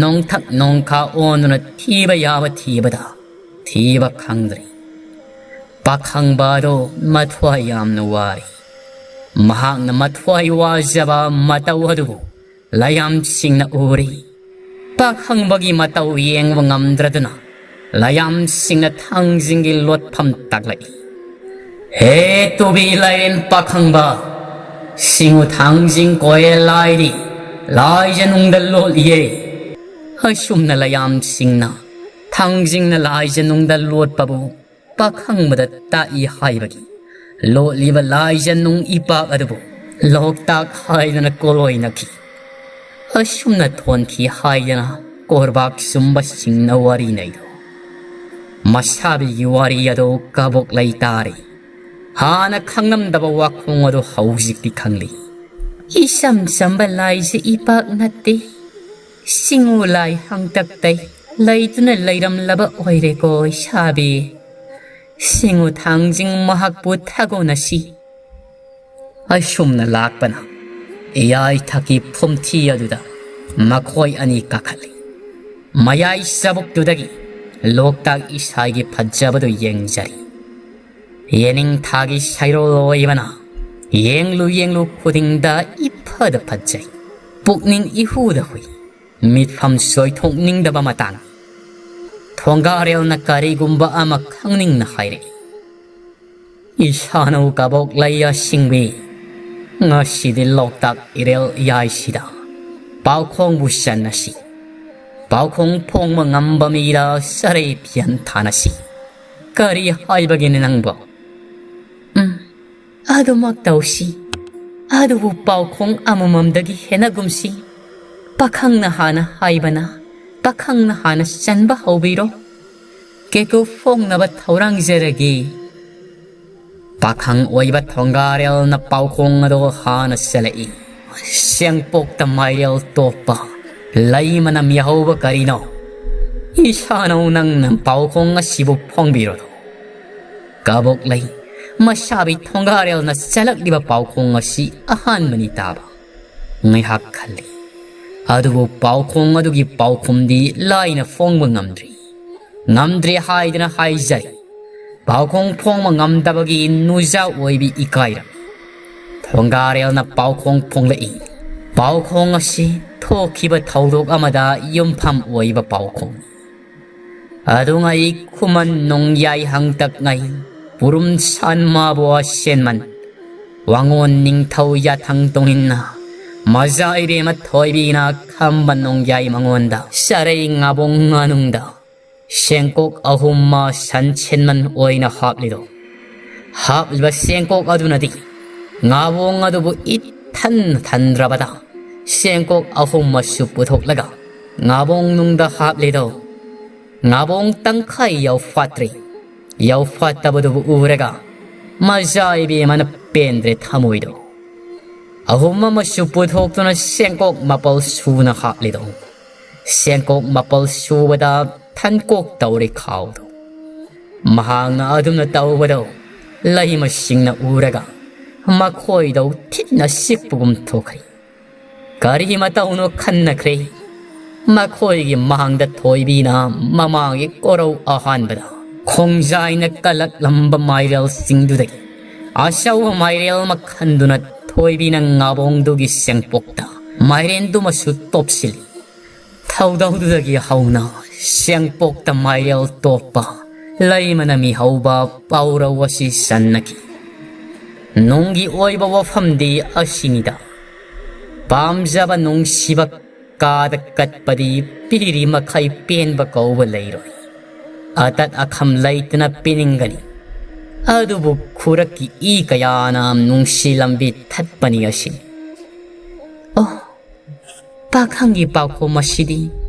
ꯅꯣꯡꯊꯛ ꯅꯣꯡꯈꯥ ꯑꯣꯟꯗꯨꯅ ꯊꯤꯕ ꯌꯥꯕ ꯊꯤꯕꯗ ꯊꯤꯕ ꯈꯪꯗ꯭ꯔꯦ꯫ ꯄꯥꯈꯪꯕ ꯑꯗꯨ ꯃꯊ꯭ꯋꯥꯏ ꯌꯥꯝꯅ ꯋꯥꯔꯤ꯫ ꯃꯍꯥꯛꯅ ꯃꯊ꯭ꯋꯥꯏ ꯋꯥꯖꯕ ꯃꯇꯧ ꯑꯗꯨꯕꯨ ꯂꯥꯏꯌꯥꯝꯁꯤꯡꯅ ꯎꯔꯤ꯫ ꯄꯥꯈꯪꯕꯒꯤ ꯃꯇꯧ ꯌꯦꯡꯕ ꯉꯝꯗ꯭ꯔꯗꯨꯅ ꯂꯥꯏꯌꯥꯝꯁꯤꯡꯅ ꯊꯥꯡꯖꯤꯡꯒꯤ ꯂꯣꯠꯐꯝ ꯇꯥꯛꯂꯛꯏ꯫ ꯍꯦ ꯇꯨꯕꯤ ꯂꯥꯏꯔꯦꯟ ꯄꯥꯈꯪꯕ, ꯁꯤꯡꯉꯨ ꯊꯥꯡꯖꯤꯡ ꯀꯣꯌꯦꯜ ꯂꯥꯏꯗꯤ ꯂꯥꯏꯖꯅꯨꯡꯗ ꯂꯣꯠꯂꯤꯌꯦ꯫ ꯑꯁꯨꯝꯅ ꯂꯥꯏꯌꯥꯝꯁꯤꯡꯅ ꯊꯥꯡꯖꯤꯡꯅ ꯂꯥꯏꯖ ꯅꯨꯡꯗ ꯂꯣꯠꯄꯕꯨ ꯄꯥꯈꯪꯕꯗ ꯇꯥꯛꯏ ꯍꯥꯏꯕꯒꯤ ꯂꯣꯠꯂꯤꯕ ꯂꯥꯏꯖ ꯅꯨꯡ ꯏꯄꯥꯛ ꯑꯗꯨꯕꯨ ꯂꯣꯛꯇꯥꯛ ꯍꯥꯏꯗꯨꯅ ꯀꯣꯂꯣꯏꯅꯈꯤ꯫ ꯑꯁꯨꯝꯅ ꯊꯣꯟꯈꯤ ꯍꯥꯏꯗꯅ ꯀꯣꯔꯕꯥꯛ ꯆꯨꯝꯕꯁꯤꯡꯅ ꯋꯥꯔꯤ ꯅꯩꯗꯣ꯫ ꯃꯁꯥꯕꯤꯒꯤ ꯋꯥꯔꯤ ꯑꯗꯨ ꯀꯕꯣꯛ ꯂꯩ ꯇꯥꯔꯤ꯫ ꯍꯥꯟꯅ ꯈꯪꯂꯝꯗꯕ ꯋꯥꯈꯣꯡ ꯑꯗꯨ ꯍꯧꯖꯤꯛꯇꯤ ꯈꯪꯂꯤ꯫ ꯏꯆꯝ ꯆꯝꯕ ꯂꯥꯏꯁꯦ ꯏꯄꯥꯛ ꯅꯠꯇꯦ꯫ ꯁꯤꯡꯎ ꯂꯥꯏ ꯍꯪꯇꯛꯇꯩ ꯂꯩꯗꯨꯅ ꯂꯩꯔꯝꯂꯕ ꯑꯣꯏꯔꯦꯀꯣ ꯏꯁꯥꯕꯤ꯫ ꯁꯤꯡꯎ ꯊꯥꯡꯖꯤꯡ ꯃꯍꯥꯛꯄꯨ ꯊꯥꯒꯣꯟꯅꯁꯤ꯫ ꯑꯁꯨꯝꯅ ꯂꯥꯛꯄꯅ ꯏꯌꯥꯏꯊꯛꯀꯤ ꯐꯨꯝꯊꯤ ꯑꯗꯨꯗ ꯃꯈꯣꯏ ꯑꯅꯤ ꯀꯥꯈꯠꯂꯤ꯫ ꯃꯌꯥꯏ ꯆꯕꯨꯛꯇꯨꯗꯒꯤ ꯂꯣꯛꯇꯥꯛ ꯏꯁꯥꯒꯤ ꯐꯖꯕꯗꯨ ꯌꯦꯡꯖꯔꯤ꯫ ꯌꯦꯅꯤꯡꯊꯥꯒꯤ ꯁꯩꯔꯣꯜ ꯑꯣꯏꯕꯅ ꯌꯦꯡꯂꯨ ꯌꯦꯡꯂꯨ ꯈꯨꯗꯤꯡꯗ ꯏꯐꯗ ꯐꯖꯩ꯫ ꯄꯨꯛꯅꯤꯡ ꯏꯍꯨꯗ ꯍꯨꯏ꯫ ꯃꯤꯠꯐꯝ ꯁꯣꯏꯊꯣꯛꯅꯤꯡꯗꯕ ꯃꯇꯥꯡ꯫ ꯊꯣꯡꯒꯥꯔꯦꯜꯅ ꯀꯔꯤꯒꯨꯝꯕ ꯑꯃ ꯈꯪꯅꯤꯡꯅ ꯍꯥꯏꯔꯛꯏ꯫ ꯏꯁꯥꯅꯧ ꯀꯕꯣꯛ ꯂꯩ ꯑꯁꯤꯡꯕꯤ, ꯉꯁꯤꯗꯤ ꯂꯣꯛꯇꯥꯛ ꯏꯔꯦꯜ ꯏꯌꯥꯏꯁꯤꯗ ꯄꯥꯎꯈꯣꯡꯕꯨ ꯆꯟꯅꯁꯤ꯫ ꯄꯥꯎꯈꯣꯡ ꯐꯣꯡꯕ ꯉꯝꯕ ꯃꯤꯗ ꯆꯔꯩ ꯐꯤꯌꯟ ꯊꯥꯅꯁꯤ꯫ ꯀꯔꯤ ꯍꯥꯏꯕꯒꯤꯅꯤ ꯅꯪꯕꯣ? ꯎꯝ, ꯑꯗꯨꯃꯛ ꯇꯧꯁꯤ꯫ ꯑꯗꯨꯕꯨ ꯄꯥꯎꯈꯣꯡ ꯑꯃꯃꯝꯗꯒꯤ ꯍꯦꯟꯅꯒꯨꯝꯁꯤ꯫ ꯄꯥꯈꯪꯅ ꯍꯥꯟꯅ ꯍꯥꯏꯕꯅ ꯄꯥꯈꯪꯅ ꯍꯥꯟꯅ ꯆꯟꯕ ꯍꯧꯕꯤꯔꯣ꯫ ꯀꯦꯀꯨ ꯐꯣꯡꯅꯕ ꯊꯧꯔꯥꯡꯖꯔꯒꯦ꯫ ꯄꯥꯈꯪ ꯑꯣꯏꯕ ꯊꯣꯡꯒꯥꯔꯦꯜꯅ ꯄꯥꯎꯈꯣꯡ ꯑꯗꯨ ꯍꯥꯟꯅ ꯆꯜꯂꯛꯏ꯫ ꯁꯦꯡꯄꯣꯛꯇ ꯃꯥꯏꯔꯦꯜ ꯇꯣꯞꯄ ꯂꯩ ꯃꯅꯝ ꯌꯥꯍꯧꯕ ꯀꯔꯤꯅꯣ? ꯏꯁꯥꯅꯧ ꯅꯪꯅ ꯄꯥꯎꯈꯣꯡ ꯑꯁꯤꯕꯨ ꯐꯣꯡꯕꯤꯔꯣ꯫ ꯀꯕꯣꯛ ꯂꯩ ꯃꯁꯥꯕꯤ ꯊꯣꯡꯒꯥꯔꯦꯜꯅ ꯆꯜꯂꯛꯂꯤꯕ ꯄꯥꯎꯈꯣꯡ ꯑꯁꯤ ꯑꯍꯥꯟꯕꯅꯤ ꯇꯥꯕ꯫ ꯉꯥꯏꯍꯥꯛ ꯈꯜꯂꯤ꯫ ꯑꯗꯨꯕꯨ ꯄꯥꯎꯈꯣꯡ ꯑꯗꯨꯒꯤ ꯄꯥꯎꯈꯨꯝꯗꯤ ꯂꯥꯏꯅ ꯐꯣꯡꯕ ꯉꯝꯗ꯭ꯔꯤ꯫ ꯉꯝꯗ꯭ꯔꯦ ꯍꯥꯏꯗꯅ ꯍꯥꯏꯖꯔꯤ꯫ ꯄꯥꯎꯈꯣꯡ ꯐꯣꯡꯕ ꯉꯝꯗꯕꯒꯤ ꯅꯨꯖꯥ ꯑꯣꯏꯕꯤ ꯏꯀꯥꯏꯔꯝꯃꯤ꯫ ꯊꯣꯡꯒꯥꯔꯦꯜꯅ ꯄꯥꯎꯈꯣꯡ ꯐꯣꯡꯂꯛꯏ꯫ ꯄꯥꯎꯈꯣꯡ ꯑꯁꯤ ꯊꯣꯛꯈꯤꯕ ꯊꯧꯗꯣꯛ ꯑꯃꯗ ꯌꯨꯝꯐꯝ ꯑꯣꯏꯕ ꯄꯥꯎꯈꯣꯡꯅꯤ꯫ ꯑꯗꯨꯉꯩ ꯈꯨꯃꯟ ꯅꯣꯡꯌꯥꯏ ꯍꯪꯇꯛꯉꯩ ꯄꯨꯔꯨꯝ ꯁꯥꯟ ꯃꯥꯕꯣ ꯁꯦꯟꯃꯟ ꯋꯥꯉꯣꯟ ꯅꯤꯡꯊꯧ ꯌꯥꯊꯪ ꯇꯣꯡꯏꯟꯅ ꯃꯖꯥ ꯏꯕꯦꯝꯃ ꯊꯣꯏꯕꯤꯅ ꯈꯝꯕ ꯅꯣꯡꯌꯥꯏ ꯃꯉꯣꯟꯗ ꯆꯔꯩ ꯉꯥꯕꯣꯡ ꯉꯥꯅꯨꯡꯗ ꯆꯦꯡꯀꯣꯛ ꯑꯍꯨꯝꯃ ꯁꯟ ꯁꯦꯟꯃꯟ ꯑꯣꯏꯅ ꯍꯥꯞꯂꯤꯗꯣ? ꯍꯥꯞꯂꯤꯕ ꯆꯦꯡꯀꯣꯛ ꯑꯗꯨꯅꯗꯤ ꯉꯥꯕꯣꯡ ꯑꯗꯨꯕꯨ ꯏꯊꯟ ꯊꯟꯗ꯭ꯔꯕꯗ, ꯆꯦꯡꯀꯣꯛ ꯑꯍꯨꯝꯃꯁꯨ ꯄꯨꯊꯣꯛꯂꯒ ꯉꯥꯕꯣꯡ ꯅꯨꯡꯗ ꯍꯥꯞꯂꯤꯗꯣ? ꯉꯥꯕꯣꯡ ꯇꯪꯈꯥꯏ ꯌꯥꯎꯐꯥꯠꯇ꯭ꯔꯤ꯫ ꯌꯥꯎꯐꯥꯠꯇꯕꯗꯨꯕꯨ ꯎꯔꯒ ꯃꯖꯥ ꯏꯕꯦꯝꯃꯅ ꯄꯦꯟꯗ꯭ꯔꯦ ꯊꯃꯣꯏꯗꯣ꯫ ꯑꯍꯨꯝ ꯑꯃꯁꯨ ꯄꯨꯊꯣꯛꯇꯨꯅ ꯆꯦꯡꯀꯣꯛ ꯃꯥꯄꯜ ꯁꯨꯅ ꯍꯥꯞꯂꯤꯗꯣ? ꯆꯦꯡꯀꯣꯛ ꯃꯥꯄꯜ ꯁꯨꯕꯗ ꯊꯟꯀꯣꯛ ꯇꯧꯔꯤ ꯈꯥꯎꯗꯣ꯫ ꯃꯍꯥꯛꯅ ꯑꯗꯨꯝꯅ ꯇꯧꯕꯗꯣ ꯂꯩꯃꯁꯤꯡꯅ ꯎꯔꯒ ꯃꯈꯣꯏꯗꯧ ꯊꯤꯅ ꯆꯤꯛꯄꯒꯨꯝ ꯊꯣꯛꯈ꯭ꯔꯦ꯫ ꯀꯔꯤ ꯃꯇꯧꯅꯣ ꯈꯟꯅꯈ꯭ꯔꯦ꯫ ꯃꯈꯣꯏꯒꯤ ꯃꯥꯡꯗ ꯊꯣꯏꯕꯤꯅ ꯃꯃꯥꯒꯤ ꯀꯣꯔꯧ ꯑꯍꯥꯟꯕꯗ ꯈꯣꯡꯖꯥꯏꯅ ꯀꯜꯂꯛꯂꯝꯕ ꯃꯥꯏꯔꯦꯜꯁꯤꯡꯗꯨꯗꯒꯤ ꯑꯆꯧꯕ ꯃꯥꯏꯔꯦꯜ ꯑꯃ ꯈꯟꯗꯨꯅ ꯊꯣꯏꯕꯤꯅ ꯉꯥꯕꯣꯡꯗꯨꯒꯤ ꯆꯦꯡꯄꯣꯛꯇ ꯃꯥꯏꯔꯦꯟꯗꯨꯃꯁꯨ ꯇꯣꯞꯁꯤꯜꯂꯤ꯫ ꯊꯧꯗꯧꯗꯨꯗꯒꯤ ꯍꯧꯅ ꯆꯦꯡꯄꯣꯛꯇ ꯃꯥꯏꯔꯦꯜ ꯇꯣꯞꯄ ꯂꯩꯃꯅ ꯃꯤꯍꯧꯕ ꯄꯥꯎꯔꯧ ꯑꯁꯤ ꯆꯟꯅꯈꯤ꯫ ꯅꯨꯡꯒꯤ ꯑꯣꯏꯕ ꯋꯥꯐꯝꯗꯤ ꯑꯁꯤꯅꯤꯗ, ꯄꯥꯝꯖꯕ ꯅꯨꯡꯁꯤꯕ ꯀꯥꯗ ꯀꯠꯄꯗꯤ ꯄꯤꯔꯤ ꯃꯈꯩ ꯄꯦꯟꯕ ꯀꯧꯕ ꯂꯩꯔꯣꯏ꯫ ꯑꯇꯠ ꯑꯈꯝ ꯂꯩꯇꯅ ꯄꯤꯅꯤꯡꯒꯅꯤ꯫ ꯑꯗꯨꯕꯨ ꯈꯨꯔꯛꯀꯤ ꯏ ꯀꯌꯥꯅ ꯅꯨꯡꯁꯤ ꯂꯝꯕꯤ ꯊꯠꯄꯅꯤ ꯑꯁꯤꯅꯤ꯫ ꯑꯣ, ꯄꯥꯈꯪꯒꯤ ꯄꯥꯎꯈꯣꯝ ꯑꯁꯤꯗꯤ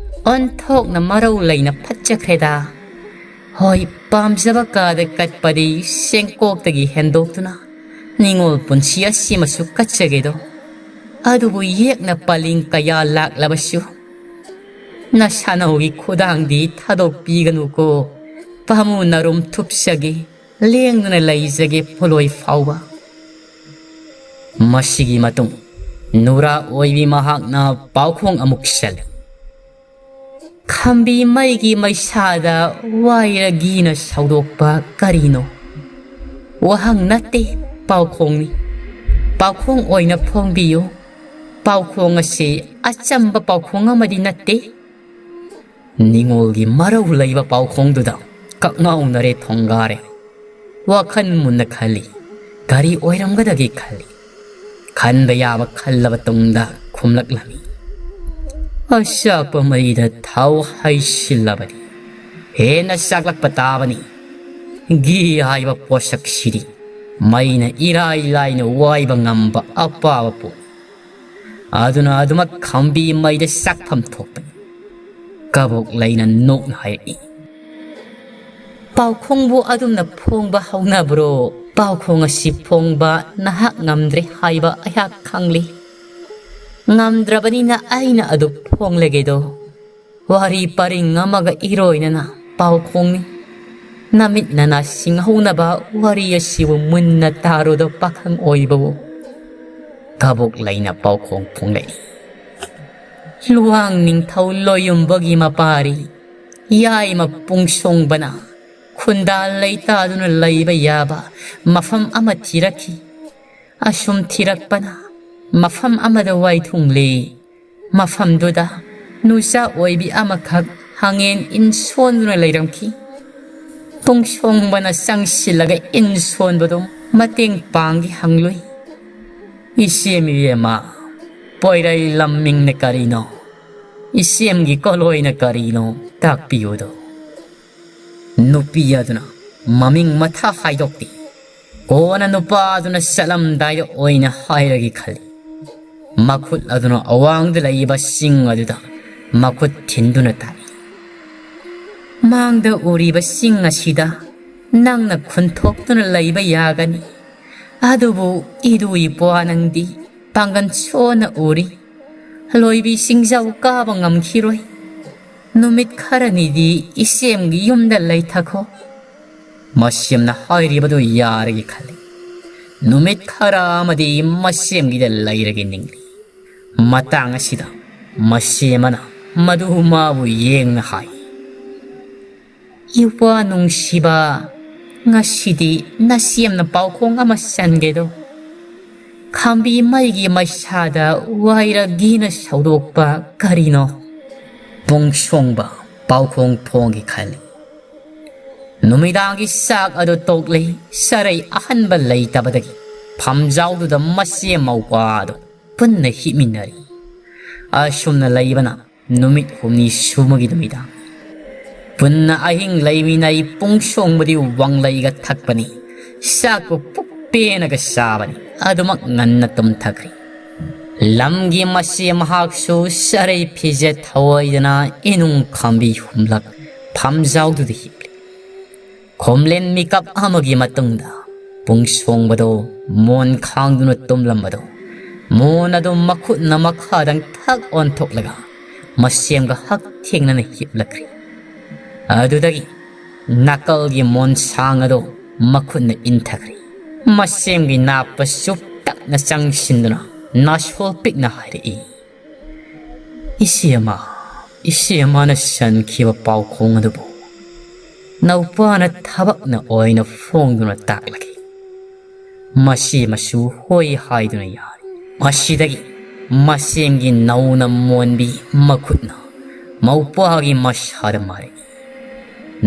ꯑꯣꯟꯊꯣꯛꯅ ꯃꯔꯧ ꯂꯩꯅ ꯐꯠꯆꯈ꯭ꯔꯦꯗ꯫ ꯍꯣꯏ, ꯄꯥꯝꯖꯕ ꯀꯥꯗ ꯀꯠꯄꯗꯤ ꯆꯦꯡꯀꯣꯛꯇꯒꯤ ꯍꯦꯟꯗꯣꯛꯇꯨꯅ ꯅꯤꯉꯣꯜ ꯄꯨꯟꯁꯤ ꯑꯁꯤꯃꯁꯨ ꯀꯠꯆꯒꯦꯗꯣ꯫ ꯑꯗꯨꯕꯨ ꯌꯦꯛꯅ ꯄꯂꯤꯡ ꯀꯌꯥ ꯂꯥꯛꯂꯕꯁꯨ ꯅꯁꯥꯅꯧꯒꯤ ꯈꯨꯗꯥꯡꯗꯤ ꯊꯥꯗꯣꯛꯄꯤꯒꯅꯨꯀꯣ꯫ ꯄꯥꯃꯨ ꯅꯔꯨꯝ ꯊꯨꯞꯆꯒꯦ, ꯂꯦꯡꯗꯨꯅ ꯂꯩꯖꯒꯦ ꯄꯣꯂꯣꯏ ꯐꯥꯎꯕ꯫ ꯃꯁꯤꯒꯤ ꯃꯇꯨꯡ ꯅꯨꯔꯥ ꯑꯣꯏꯕꯤ ꯃꯍꯥꯛꯅ ꯄꯥꯎꯈꯣꯡ ꯑꯃꯨꯛ ꯆꯜꯂꯤ꯫ ꯈꯝꯕꯤ ꯃꯩꯒꯤ ꯃꯩꯁꯥꯗ ꯋꯥꯏꯔꯒꯤꯅ ꯁꯧꯗꯣꯛꯄ ꯀꯔꯤꯅꯣ? ꯋꯥꯍꯪ ꯅꯠꯇꯦ, ꯄꯥꯎꯈꯣꯡꯅꯤ꯫ ꯄꯥꯎꯈꯣꯡ ꯑꯣꯏꯅ ꯐꯣꯡꯕꯤꯌꯨ꯫ ꯄꯥꯎꯈꯣꯡ ꯑꯁꯤ ꯑꯆꯝꯕ ꯄꯥꯎꯈꯣꯡ ꯑꯃꯗꯤ ꯅꯠꯇꯦ꯫ ꯅꯤꯉꯣꯜꯒꯤ ꯃꯔꯧ ꯂꯩꯕ ꯄꯥꯎꯈꯣꯡꯗꯨꯗ ꯀꯛꯉꯥꯎꯅꯔꯦ ꯊꯣꯡꯒꯥꯔꯦ꯫ ꯋꯥꯈꯜ ꯃꯨꯟꯅ ꯈꯜꯂꯤ꯫ ꯀꯔꯤ ꯑꯣꯏꯔꯝꯒꯗꯒꯦ ꯈꯜꯂꯤ꯫ ꯈꯟꯕ ꯌꯥꯕ ꯈꯜꯂꯕ ꯇꯨꯡꯗ ꯈꯨꯝꯂꯛꯂꯝꯃꯤ꯫ ꯑꯆꯥꯛꯄ ꯃꯩꯗ ꯊꯥꯎ ꯍꯩꯁꯤꯜꯂꯕꯗꯤ ꯍꯦꯟꯅ ꯆꯥꯛꯂꯛꯄ ꯇꯥꯕꯅꯤ꯫ ꯘꯤ ꯍꯥꯏꯕ ꯄꯣꯠꯁꯛꯁꯤꯗꯤ ꯃꯩꯅ ꯏꯔꯥꯏ ꯂꯥꯏꯅ ꯋꯥꯏꯕ ꯉꯝꯕ ꯑꯄꯥꯕ ꯄꯣꯠꯅꯤ꯫ ꯑꯗꯨꯅ ꯑꯗꯨꯃꯛ ꯈꯝꯕꯤ ꯃꯩꯗ ꯆꯥꯛꯐꯝ ꯊꯣꯛꯄꯅꯤ꯫ ꯀꯕꯣꯛ ꯂꯩꯅ ꯅꯣꯛꯅ ꯍꯥꯏꯔꯛꯏ꯫ ꯄꯥꯎꯈꯣꯡꯕꯨ ꯑꯗꯨꯝꯅ ꯐꯣꯡꯕ ꯍꯧꯅꯕ꯭ꯔꯣ? ꯄꯥꯎꯈꯣꯡ ꯑꯁꯤ ꯐꯣꯡꯕ ꯅꯍꯥꯛ ꯉꯝꯗ꯭ꯔꯦ ꯍꯥꯏꯕ ꯑꯩꯍꯥꯛ ꯈꯪꯂꯤ꯫ ꯉꯝꯗ꯭ꯔꯕꯅꯤꯅ ꯑꯩꯅ ꯑꯗꯨ ꯐꯣꯡꯂꯒꯦꯗꯣ꯫ ꯋꯥꯔꯤ ꯄꯔꯤꯡ ꯑꯃꯒ ꯏꯔꯣꯏꯅꯅ ꯄꯥꯎꯈꯣꯡꯅꯤ꯫ ꯅꯃꯤꯠ ꯅꯅꯥ ꯁꯤꯡꯍꯧꯅꯕ ꯋꯥꯔꯤ ꯑꯁꯤꯕꯨ ꯃꯨꯟꯅ ꯇꯥꯔꯨꯗꯣ ꯄꯥꯈꯪ ꯑꯣꯏꯕꯕꯨ꯫ ꯀꯕꯣꯛ ꯂꯩꯅ ꯄꯥꯎꯈꯣꯡ ꯐꯣꯡꯂꯛꯏ꯫ ꯂꯨꯋꯥꯡ ꯅꯤꯡꯊꯧ ꯂꯣꯌꯨꯝꯕꯒꯤ ꯃꯄꯥꯔꯤ ꯌꯥꯏꯃ ꯄꯨꯡꯁꯣꯡꯕꯅ ꯈꯨꯟꯗꯥ ꯂꯩꯇꯥꯗꯨꯅ ꯂꯩꯕ ꯌꯥꯕ ꯃꯐꯝ ꯑꯃ ꯊꯤꯔꯛꯈꯤ꯫ ꯑꯁꯨꯝ ꯊꯤꯔꯛꯄꯅ ꯃꯐꯝ ꯑꯃꯗ ꯋꯥꯏꯊꯨꯡꯂꯦ꯫ ꯃꯐꯝꯗꯨꯗ ꯅꯨꯆꯥ ꯑꯣꯏꯕꯤ ꯑꯃꯈꯛ ꯍꯪꯉꯦꯟ ꯏꯟ ꯁꯣꯟꯗꯨꯅ ꯂꯩꯔꯝꯈꯤ꯫ ꯄꯨꯡꯁꯣꯡꯕꯅ ꯆꯪꯁꯤꯜꯂꯒ ꯏꯟ ꯁꯣꯟꯕꯗꯨ ꯃꯇꯦꯡ ꯄꯥꯡꯒꯦ ꯍꯪꯂꯨꯏ꯫ "ꯏꯆꯦꯝ ꯏꯕꯦꯝꯃ, ꯄꯣꯏꯔꯩ ꯂꯝꯃꯤꯡꯅ ꯀꯔꯤꯅꯣ? ꯏꯆꯦꯝꯒꯤ ꯀꯣꯂꯣꯏꯅ ꯀꯔꯤꯅꯣ? ꯇꯥꯛꯄꯤꯌꯨꯗꯣ"꯫ ꯅꯨꯄꯤ ꯑꯗꯨꯅ ꯃꯃꯤꯡ ꯃꯊꯥ ꯍꯥꯏꯗꯣꯛꯇꯦ꯫ ꯀꯣꯟꯅ ꯅꯨꯄꯥ ꯑꯗꯨꯅ ꯆꯠꯂꯝꯗꯥꯏꯗ ꯑꯣꯏꯅ ꯍꯥꯏꯔꯒꯦ ꯈꯜꯂꯤ꯫ ꯃꯈꯨꯠ ꯑꯗꯨꯅ ꯑꯋꯥꯡꯗ ꯂꯩꯕ ꯆꯤꯡ ꯑꯗꯨꯗ ꯃꯈꯨꯠ ꯊꯤꯟꯗꯨꯅ ꯇꯥꯛꯏ꯫ "ꯃꯥꯡꯗ ꯎꯔꯤꯕ ꯆꯤꯡ ꯑꯁꯤꯗ ꯅꯪꯅ ꯈꯨꯟꯊꯣꯛꯇꯨꯅ ꯂꯩꯕ ꯌꯥꯒꯅꯤ꯫ ꯑꯗꯨꯕꯨ ꯏꯗꯨ ꯏꯄ꯭ꯋꯥ ꯅꯪꯗꯤ ꯄꯥꯡꯒꯜ ꯁꯣꯟꯅ ꯎꯔꯤ꯫ ꯂꯣꯏꯕꯤ ꯆꯤꯡꯖꯥꯎ ꯀꯥꯕ ꯉꯝꯈꯤꯔꯣꯏ꯫ ꯅꯨꯃꯤꯠ ꯈꯔꯅꯤꯗꯤ ꯏꯆꯦꯝꯒꯤ ꯌꯨꯝꯗ ꯂꯩꯊꯈꯣ"꯫ ꯃꯁꯦꯝꯅ ꯍꯥꯏꯔꯤꯕꯗꯨ ꯌꯥꯔꯒꯦ ꯈꯜꯂꯤ꯫ ꯅꯨꯃꯤꯠ ꯈꯔ ꯑꯃꯗꯤ ꯃꯁꯦꯝꯒꯤꯗ ꯂꯩꯔꯒꯦ ꯅꯤꯡꯂꯤ꯫ ꯃꯇꯥꯡ ꯑꯁꯤꯗ ꯃꯁꯦꯝ ꯑꯃꯅ ꯃꯗꯨ ꯃꯥꯕꯨ ꯌꯦꯡꯅ ꯍꯥꯏ꯫ "ꯏꯄ꯭ꯋꯥ ꯅꯨꯡꯁꯤꯕ, ꯉꯁꯤꯗꯤ ꯅꯁꯦꯝꯅ ꯄꯥꯎꯈꯣꯡ ꯑꯃ ꯆꯟꯒꯦꯗꯣ꯫ ꯈꯥꯝꯕꯤ ꯃꯩꯒꯤ ꯃꯩꯁꯥꯗ ꯋꯥꯏꯔꯒꯤꯅ ꯁꯧꯗꯣꯛꯄ ꯀꯔꯤꯅꯣ?" ꯄꯨꯡꯁꯣꯡꯕ ꯄꯥꯎꯈꯣꯡ ꯐꯣꯡꯒꯦ ꯈꯜꯂꯤ꯫ ꯅꯨꯃꯤꯗꯥꯡꯒꯤ ꯆꯥꯛ ꯑꯗꯨ ꯇꯣꯛꯂꯤ꯫ ꯆꯔꯩ ꯑꯍꯟꯕ ꯂꯩꯇꯕꯗꯒꯤ ꯐꯝꯖꯥꯎꯗꯨꯗ ꯃꯆꯦ ꯃꯧꯄ꯭ꯋꯥ ꯑꯗꯨ ꯄꯨꯟꯅ ꯍꯤꯞꯃꯤꯟꯅꯔꯤ꯫ ꯑꯁꯨꯝꯅ ꯂꯩꯕꯅ ꯅꯨꯃꯤꯠ ꯍꯨꯝꯅꯤ ꯁꯨꯕꯒꯤ ꯅꯨꯃꯤꯗꯥꯡ, ꯄꯨꯟꯅ ꯑꯍꯤꯡ ꯂꯩꯃꯤꯟꯅꯩ꯫ ꯄꯨꯡ ꯁꯣꯡꯕꯗꯤ ꯋꯥꯡꯂꯩꯒ ꯊꯛꯄꯅꯤ꯫ ꯆꯥꯛꯄꯨ ꯄꯨꯛ ꯄꯦꯟꯅꯒ ꯆꯥꯕꯅꯤ꯫ ꯑꯗꯨꯃꯛ ꯉꯟꯅ ꯇꯨꯝꯊꯈ꯭ꯔꯦ꯫ ꯂꯝꯒꯤ ꯃꯆꯦ ꯃꯍꯥꯛꯁꯨ ꯆꯔꯩ ꯐꯤꯖꯦꯠ ꯊꯑꯣꯏꯗꯅ ꯏꯅꯨꯡ ꯈꯥꯝꯕꯤ ꯍꯨꯝꯂꯛ ꯐꯝꯖꯥꯎꯗꯨꯗ ꯍꯤꯞꯂꯤ꯫ ꯈꯣꯝꯂꯦꯟ ꯃꯤꯀꯞ ꯑꯃꯒꯤ ꯃꯇꯨꯡꯗ ꯄꯨꯡ ꯁꯣꯡꯕꯗꯣ ꯃꯣꯟ ꯈꯥꯡꯗꯨꯅ ꯇꯨꯝꯂꯝꯕꯗꯣ, ꯃꯣꯟ ꯑꯗꯨ ꯃꯈꯨꯠꯅ ꯃꯈꯥꯗꯪ ꯊꯛ ꯑꯣꯟꯊꯣꯛꯂꯒ ꯃꯁꯦꯝꯒ ꯍꯛ ꯊꯦꯡꯅꯅ ꯍꯤꯞꯂꯛꯈ꯭ꯔꯦ꯫ ꯑꯗꯨꯗꯒꯤ ꯅꯥꯀꯜꯒꯤ ꯃꯣꯟꯁꯥꯡ ꯑꯗꯨ ꯃꯈꯨꯠꯅ ꯏꯟꯊꯈ꯭ꯔꯦ꯫ ꯃꯁꯦꯝꯒꯤ ꯅꯥꯞꯄ ꯆꯨꯞ ꯇꯛꯅ ꯆꯪꯁꯤꯟꯗꯨꯅ ꯅꯥꯁꯣꯜ ꯄꯤꯛꯅ ꯍꯥꯏꯔꯛꯏ, "ꯏꯆꯦ ꯑꯃ, ꯏꯆꯦ ꯑꯃꯅ ꯁꯟꯈꯤꯕ ꯄꯥꯎꯈꯣꯡ ꯑꯗꯨꯕꯨ ꯅꯧꯄꯥꯅ ꯊꯕꯛꯅ ꯑꯣꯏꯅ ꯐꯣꯡꯗꯨꯅ ꯇꯥꯛꯂꯒꯦ꯫ ꯃꯁꯤ ꯃꯁꯨ ꯍꯣꯏ ꯍꯥꯏꯗꯨꯅ ꯌꯥꯔꯦ꯫" ꯃꯁꯤꯗꯒꯤ ꯃꯁꯦꯝꯒꯤ ꯅꯧꯅ ꯃꯣꯟꯕꯤ ꯃꯈꯨꯠꯅ ꯃꯧꯄ꯭ꯋꯥꯒꯤ ꯃꯁꯥꯗ ꯃꯥꯔꯛꯏ꯫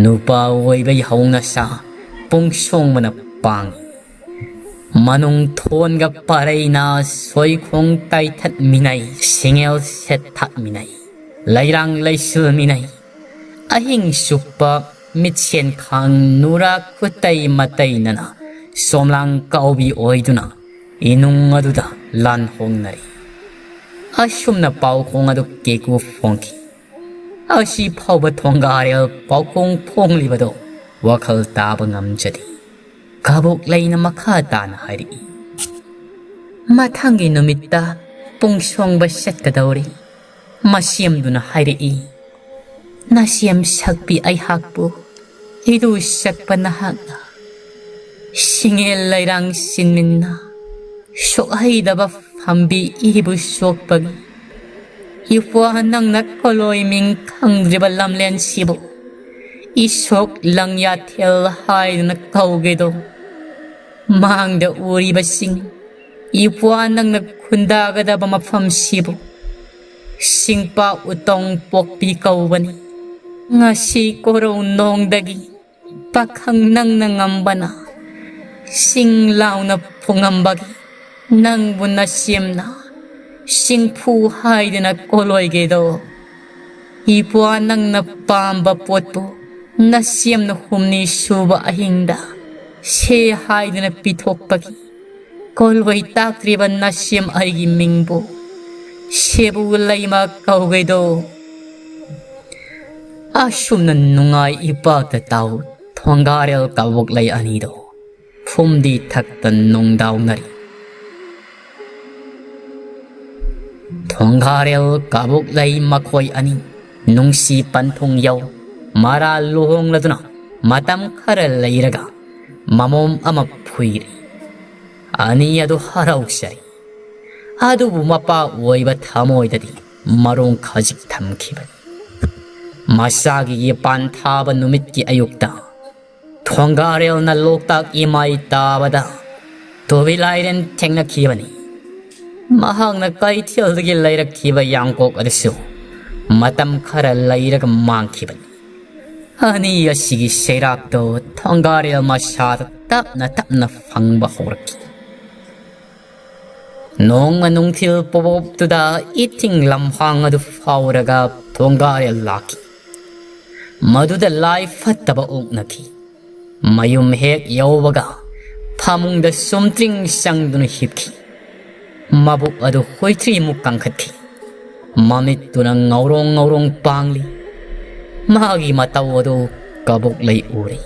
ꯅꯨꯄꯥ ꯑꯣꯏꯕꯒꯤ ꯍꯧꯅꯁꯥ ꯄꯨꯡ ꯁꯣꯡꯕꯅ ꯄꯥꯡꯏ꯫ ꯃꯅꯨꯡ ꯊꯣꯟꯒ ꯄꯔꯩꯅ ꯁꯣꯏꯈꯣꯡ ꯇꯥꯏꯊꯠꯃꯤꯟꯅꯩ, ꯁꯤꯡꯉꯦꯜ ꯁꯦꯠꯊꯠꯃꯤꯟꯅꯩ, ꯂꯩꯔꯥꯡ ꯂꯩꯁꯤꯜꯃꯤꯟꯅꯩ꯫ ꯑꯍꯤꯡ ꯆꯨꯞꯄ ꯃꯤꯠꯁꯦꯟ ꯈꯥꯡ ꯅꯨꯔꯥ ꯈꯨꯇꯩ ꯃꯇꯩꯅꯅ ꯁꯣꯝꯂꯥꯡ ꯀꯥꯎꯕꯤ ꯑꯣꯏꯗꯨꯅ ꯏꯅꯨꯡ ꯑꯗꯨꯗ ꯂꯥꯟ ꯍꯣꯡꯅꯔꯤ꯫ ꯑꯁꯨꯝꯅ ꯄꯥꯎꯈꯣꯡ ꯑꯗꯨ ꯀꯦꯀꯨ ꯐꯣꯡꯈꯤ꯫ ꯑꯁꯤ ꯐꯥꯎꯕ ꯊꯣꯡꯒꯥꯔꯦꯜ ꯄꯥꯎꯈꯣꯡ ꯐꯣꯡꯂꯤꯕꯗꯣ ꯋꯥꯈꯜ ꯇꯥꯕ ꯉꯝꯖꯗꯦ꯫ ꯀꯕꯣꯛ ꯂꯩꯅ ꯃꯈꯥ ꯇꯥꯅ ꯍꯥꯏꯔꯛꯏ, ꯃꯊꯪꯒꯤ ꯅꯨꯃꯤꯠꯇ ꯄꯨꯡ ꯁꯣꯡꯕ ꯆꯠꯀꯗꯧꯔꯤ꯫ ꯃꯁꯦꯝꯗꯨꯅ ꯍꯥꯏꯔꯛꯏ, ꯅꯁꯦꯝ ꯁꯛꯄꯤ ꯑꯩꯍꯥꯛꯄꯨ ꯏꯔꯨ ꯁꯛꯄ ꯅꯍꯥꯛꯅ ꯁꯤꯡꯉꯦꯜ ꯂꯩꯔꯥꯡ ꯁꯤꯟꯃꯤꯟꯅ ꯁꯣꯛꯍꯩꯗꯕ ꯐꯝꯕꯤ ꯏꯕꯨ ꯁꯣꯛꯄꯒꯤ ꯏꯄ꯭ꯋꯥ ꯅꯪꯅ ꯀꯣꯂꯣꯏ ꯃꯤꯡ ꯈꯪꯗ꯭ꯔꯤꯕ ꯂꯝꯂꯦꯟꯁꯤꯕꯨ ꯏꯁꯣꯛ ꯂꯪꯌꯥꯊꯦꯜ ꯍꯥꯏꯗꯨꯅ ꯀꯧꯒꯦꯗꯣ꯫ ꯃꯥꯡꯗ ꯎꯔꯤꯕꯁꯤꯡ ꯏꯄ꯭ꯋꯥ ꯅꯪꯅ ꯈꯨꯟꯗꯥꯒꯗꯕ ꯃꯐꯝꯁꯤꯕꯨ ꯁꯤꯡꯄꯥ ꯎꯇꯣꯡ ꯄꯣꯛꯄꯤ ꯀꯧꯕꯅꯤ꯫ ꯉꯁꯤ ꯀꯣꯔꯧ ꯅꯣꯡꯗꯒꯤ ꯄꯥꯈꯪ ꯅꯪꯅ ꯉꯝꯕꯅ ꯁꯤꯡ ꯂꯥꯎꯅ ꯐꯨꯉꯝꯕꯒꯤ ꯅꯪꯕꯨ ꯅꯁꯦꯝꯅ ꯁꯤꯡꯐꯨ ꯍꯥꯏꯗꯨꯅ ꯀꯣꯂꯣꯏꯒꯦꯗꯣ꯫ ꯏꯄ꯭ꯋꯥ, ꯅꯪꯅ ꯄꯥꯝꯕ ꯄꯣꯠꯄꯨ ꯅꯁꯦꯝꯅ ꯍꯨꯝꯅꯤ ꯁꯨꯕ ꯑꯍꯤꯡꯗ ꯁꯦ ꯍꯥꯏꯗꯨꯅ ꯄꯤꯊꯣꯛꯄꯒꯤ ꯀꯣꯜꯋꯩ ꯇꯥꯛꯇ꯭ꯔꯤꯕ ꯅꯁꯦꯝ ꯑꯩꯒꯤ ꯃꯤꯡꯕꯨ ꯁꯦꯕꯨ ꯂꯩꯃ ꯀꯧꯒꯩꯗꯣ꯫ ꯑꯁꯨꯝꯅ ꯅꯨꯡꯉꯥꯏ ꯏꯄꯥꯛꯇ ꯇꯥꯎ ꯊꯣꯡꯒꯥꯔꯦꯜ ꯀꯕꯣꯛꯂꯩ ꯑꯅꯤꯗꯣ ꯐꯨꯝꯗꯤ ꯊꯛꯇ ꯅꯨꯡꯗꯥꯎꯅꯔꯤ꯫ ꯊꯣꯡꯒꯥꯔꯦꯜ ꯀꯕꯣꯛꯂꯩ ꯃꯈꯣꯏ ꯑꯅꯤ ꯅꯨꯡꯁꯤ ꯄꯟꯊꯨꯡ ꯌꯧ ꯃꯔꯥ ꯂꯨꯍꯣꯡꯂꯗꯨꯅ ꯃꯇꯝ ꯈꯔ ꯂꯩꯔꯒ ꯃꯃꯣꯝ ꯑꯃ ꯐꯨꯏꯔꯤ꯫ ꯑꯅꯤ ꯑꯗꯨ ꯍꯔꯥꯎꯖꯔꯤ꯫ ꯑꯗꯨꯕꯨ ꯃꯄꯥ ꯑꯣꯏꯕ ꯊꯃꯣꯏꯗꯗꯤ ꯃꯔꯣꯡ ꯈꯖꯤꯛ ꯊꯝꯈꯤꯕꯅꯤ꯫ ꯃꯆꯥꯒꯤ ꯌꯦꯄꯥꯟ ꯊꯥꯕ ꯅꯨꯃꯤꯠꯀꯤ ꯑꯌꯨꯛꯇ ꯊꯣꯡꯒꯥꯔꯦꯜꯅ ꯂꯣꯛꯇꯥꯛ ꯏꯃꯥꯏ ꯇꯥꯕꯗ ꯇꯣꯕꯤ ꯂꯥꯏꯔꯦꯟ ꯊꯦꯡꯅꯈꯤꯕꯅꯤ꯫ ꯃꯍꯥꯛꯅ ꯀꯩꯊꯦꯜꯗꯒꯤ ꯂꯩꯔꯛꯈꯤꯕ ꯌꯥꯡꯀꯣꯛ ꯑꯗꯨꯁꯨ ꯃꯇꯝ ꯈꯔ ꯂꯩꯔꯒ ꯃꯥꯡꯈꯤꯕꯅꯤ꯫ ꯑꯅꯤ ꯑꯁꯤꯒꯤ ꯁꯩꯔꯥꯛꯇꯣ ꯊꯣꯡꯒꯥꯔꯦꯜ ꯃꯁꯥꯗ ꯇꯞꯅ ꯇꯞꯅ ꯐꯪꯕ ꯍꯧꯔꯛꯈꯤ꯫ ꯅꯣꯡꯃ ꯅꯨꯡꯊꯤꯜ ꯄꯣꯕꯣꯞꯇꯨꯗ ꯏꯊꯤꯡ ꯂꯝꯍꯥꯡ ꯑꯗꯨ ꯐꯥꯎꯔꯒ ꯊꯣꯡꯒꯥꯔꯦꯜ ꯂꯥꯛꯈꯤ꯫ ꯃꯗꯨꯗ ꯂꯥꯏ ꯐꯠꯇꯕ ꯑꯣꯛꯅꯈꯤ꯫ ꯃꯌꯨꯝ ꯍꯦꯛ ꯌꯧꯕꯒ ꯐꯃꯨꯡꯗ ꯁꯨꯝꯇ꯭ꯔꯤꯡ ꯆꯪꯗꯨꯅ ꯍꯤꯞꯈꯤ꯫ ꯃꯕꯨꯛ ꯑꯗꯨ ꯍꯨꯏꯊ꯭ꯔꯤꯃꯨꯛ ꯀꯪꯈꯠꯈꯤ꯫ ꯃꯃꯤꯠꯇꯨꯅ ꯉꯧꯔꯣꯡ ꯉꯧꯔꯣꯡ ꯄꯥꯡꯂꯤ꯫ ꯃꯥꯒꯤ ꯃꯇꯧ ꯑꯗꯨ ꯀꯕꯣꯛꯂꯩ ꯎꯔꯦ꯫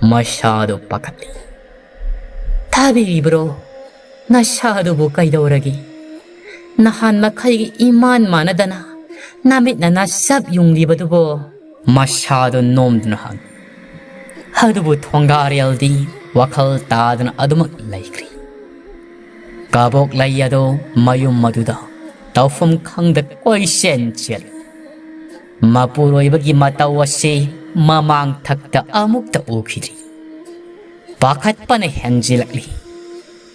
ꯃꯁꯥꯗꯨ ꯄꯥꯈꯠꯂꯤ꯫ "ꯇꯥꯕꯤꯔꯤꯕ꯭ꯔꯣ? ꯅꯁꯥꯗꯨꯕꯨ ꯀꯩꯗꯧꯔꯒꯦ? ꯅꯍꯥꯟ ꯃꯈꯩꯒꯤ ꯏꯃꯥꯟ ꯃꯥꯟꯅꯗꯅ ꯅꯃꯤꯠꯅ ꯅꯁꯛ ꯌꯨꯡꯂꯤꯕꯗꯨꯕꯣ?" ꯃꯁꯥꯗꯨ ꯅꯣꯝꯗꯨꯅ ꯍꯪꯉꯤ꯫ ꯑꯗꯨꯕꯨ ꯊꯣꯡꯒꯥꯔꯦꯜꯗꯤ ꯋꯥꯈꯜ ꯇꯥꯗꯅ ꯑꯗꯨꯃꯛ ꯂꯩꯈ꯭ꯔꯦ꯫ ꯀꯕꯣꯛꯂꯩ ꯑꯗꯨ ꯃꯌꯨꯝ ꯑꯗꯨꯗ ꯇꯧꯐꯝ ꯈꯪꯗ ꯀꯣꯏꯆꯦꯟ ꯆꯦꯜꯂꯤ꯫ ꯃꯄꯨꯔꯣꯏꯕꯒꯤ ꯃꯇꯧ ꯑꯁꯤ ꯃꯃꯥꯡ ꯊꯛꯇ ꯑꯃꯨꯛꯇ ꯎꯈꯤꯗ꯭ꯔꯤ꯫ ꯄꯥꯈꯠꯄꯅ ꯍꯦꯟꯖꯤꯜꯂꯛꯂꯤ꯫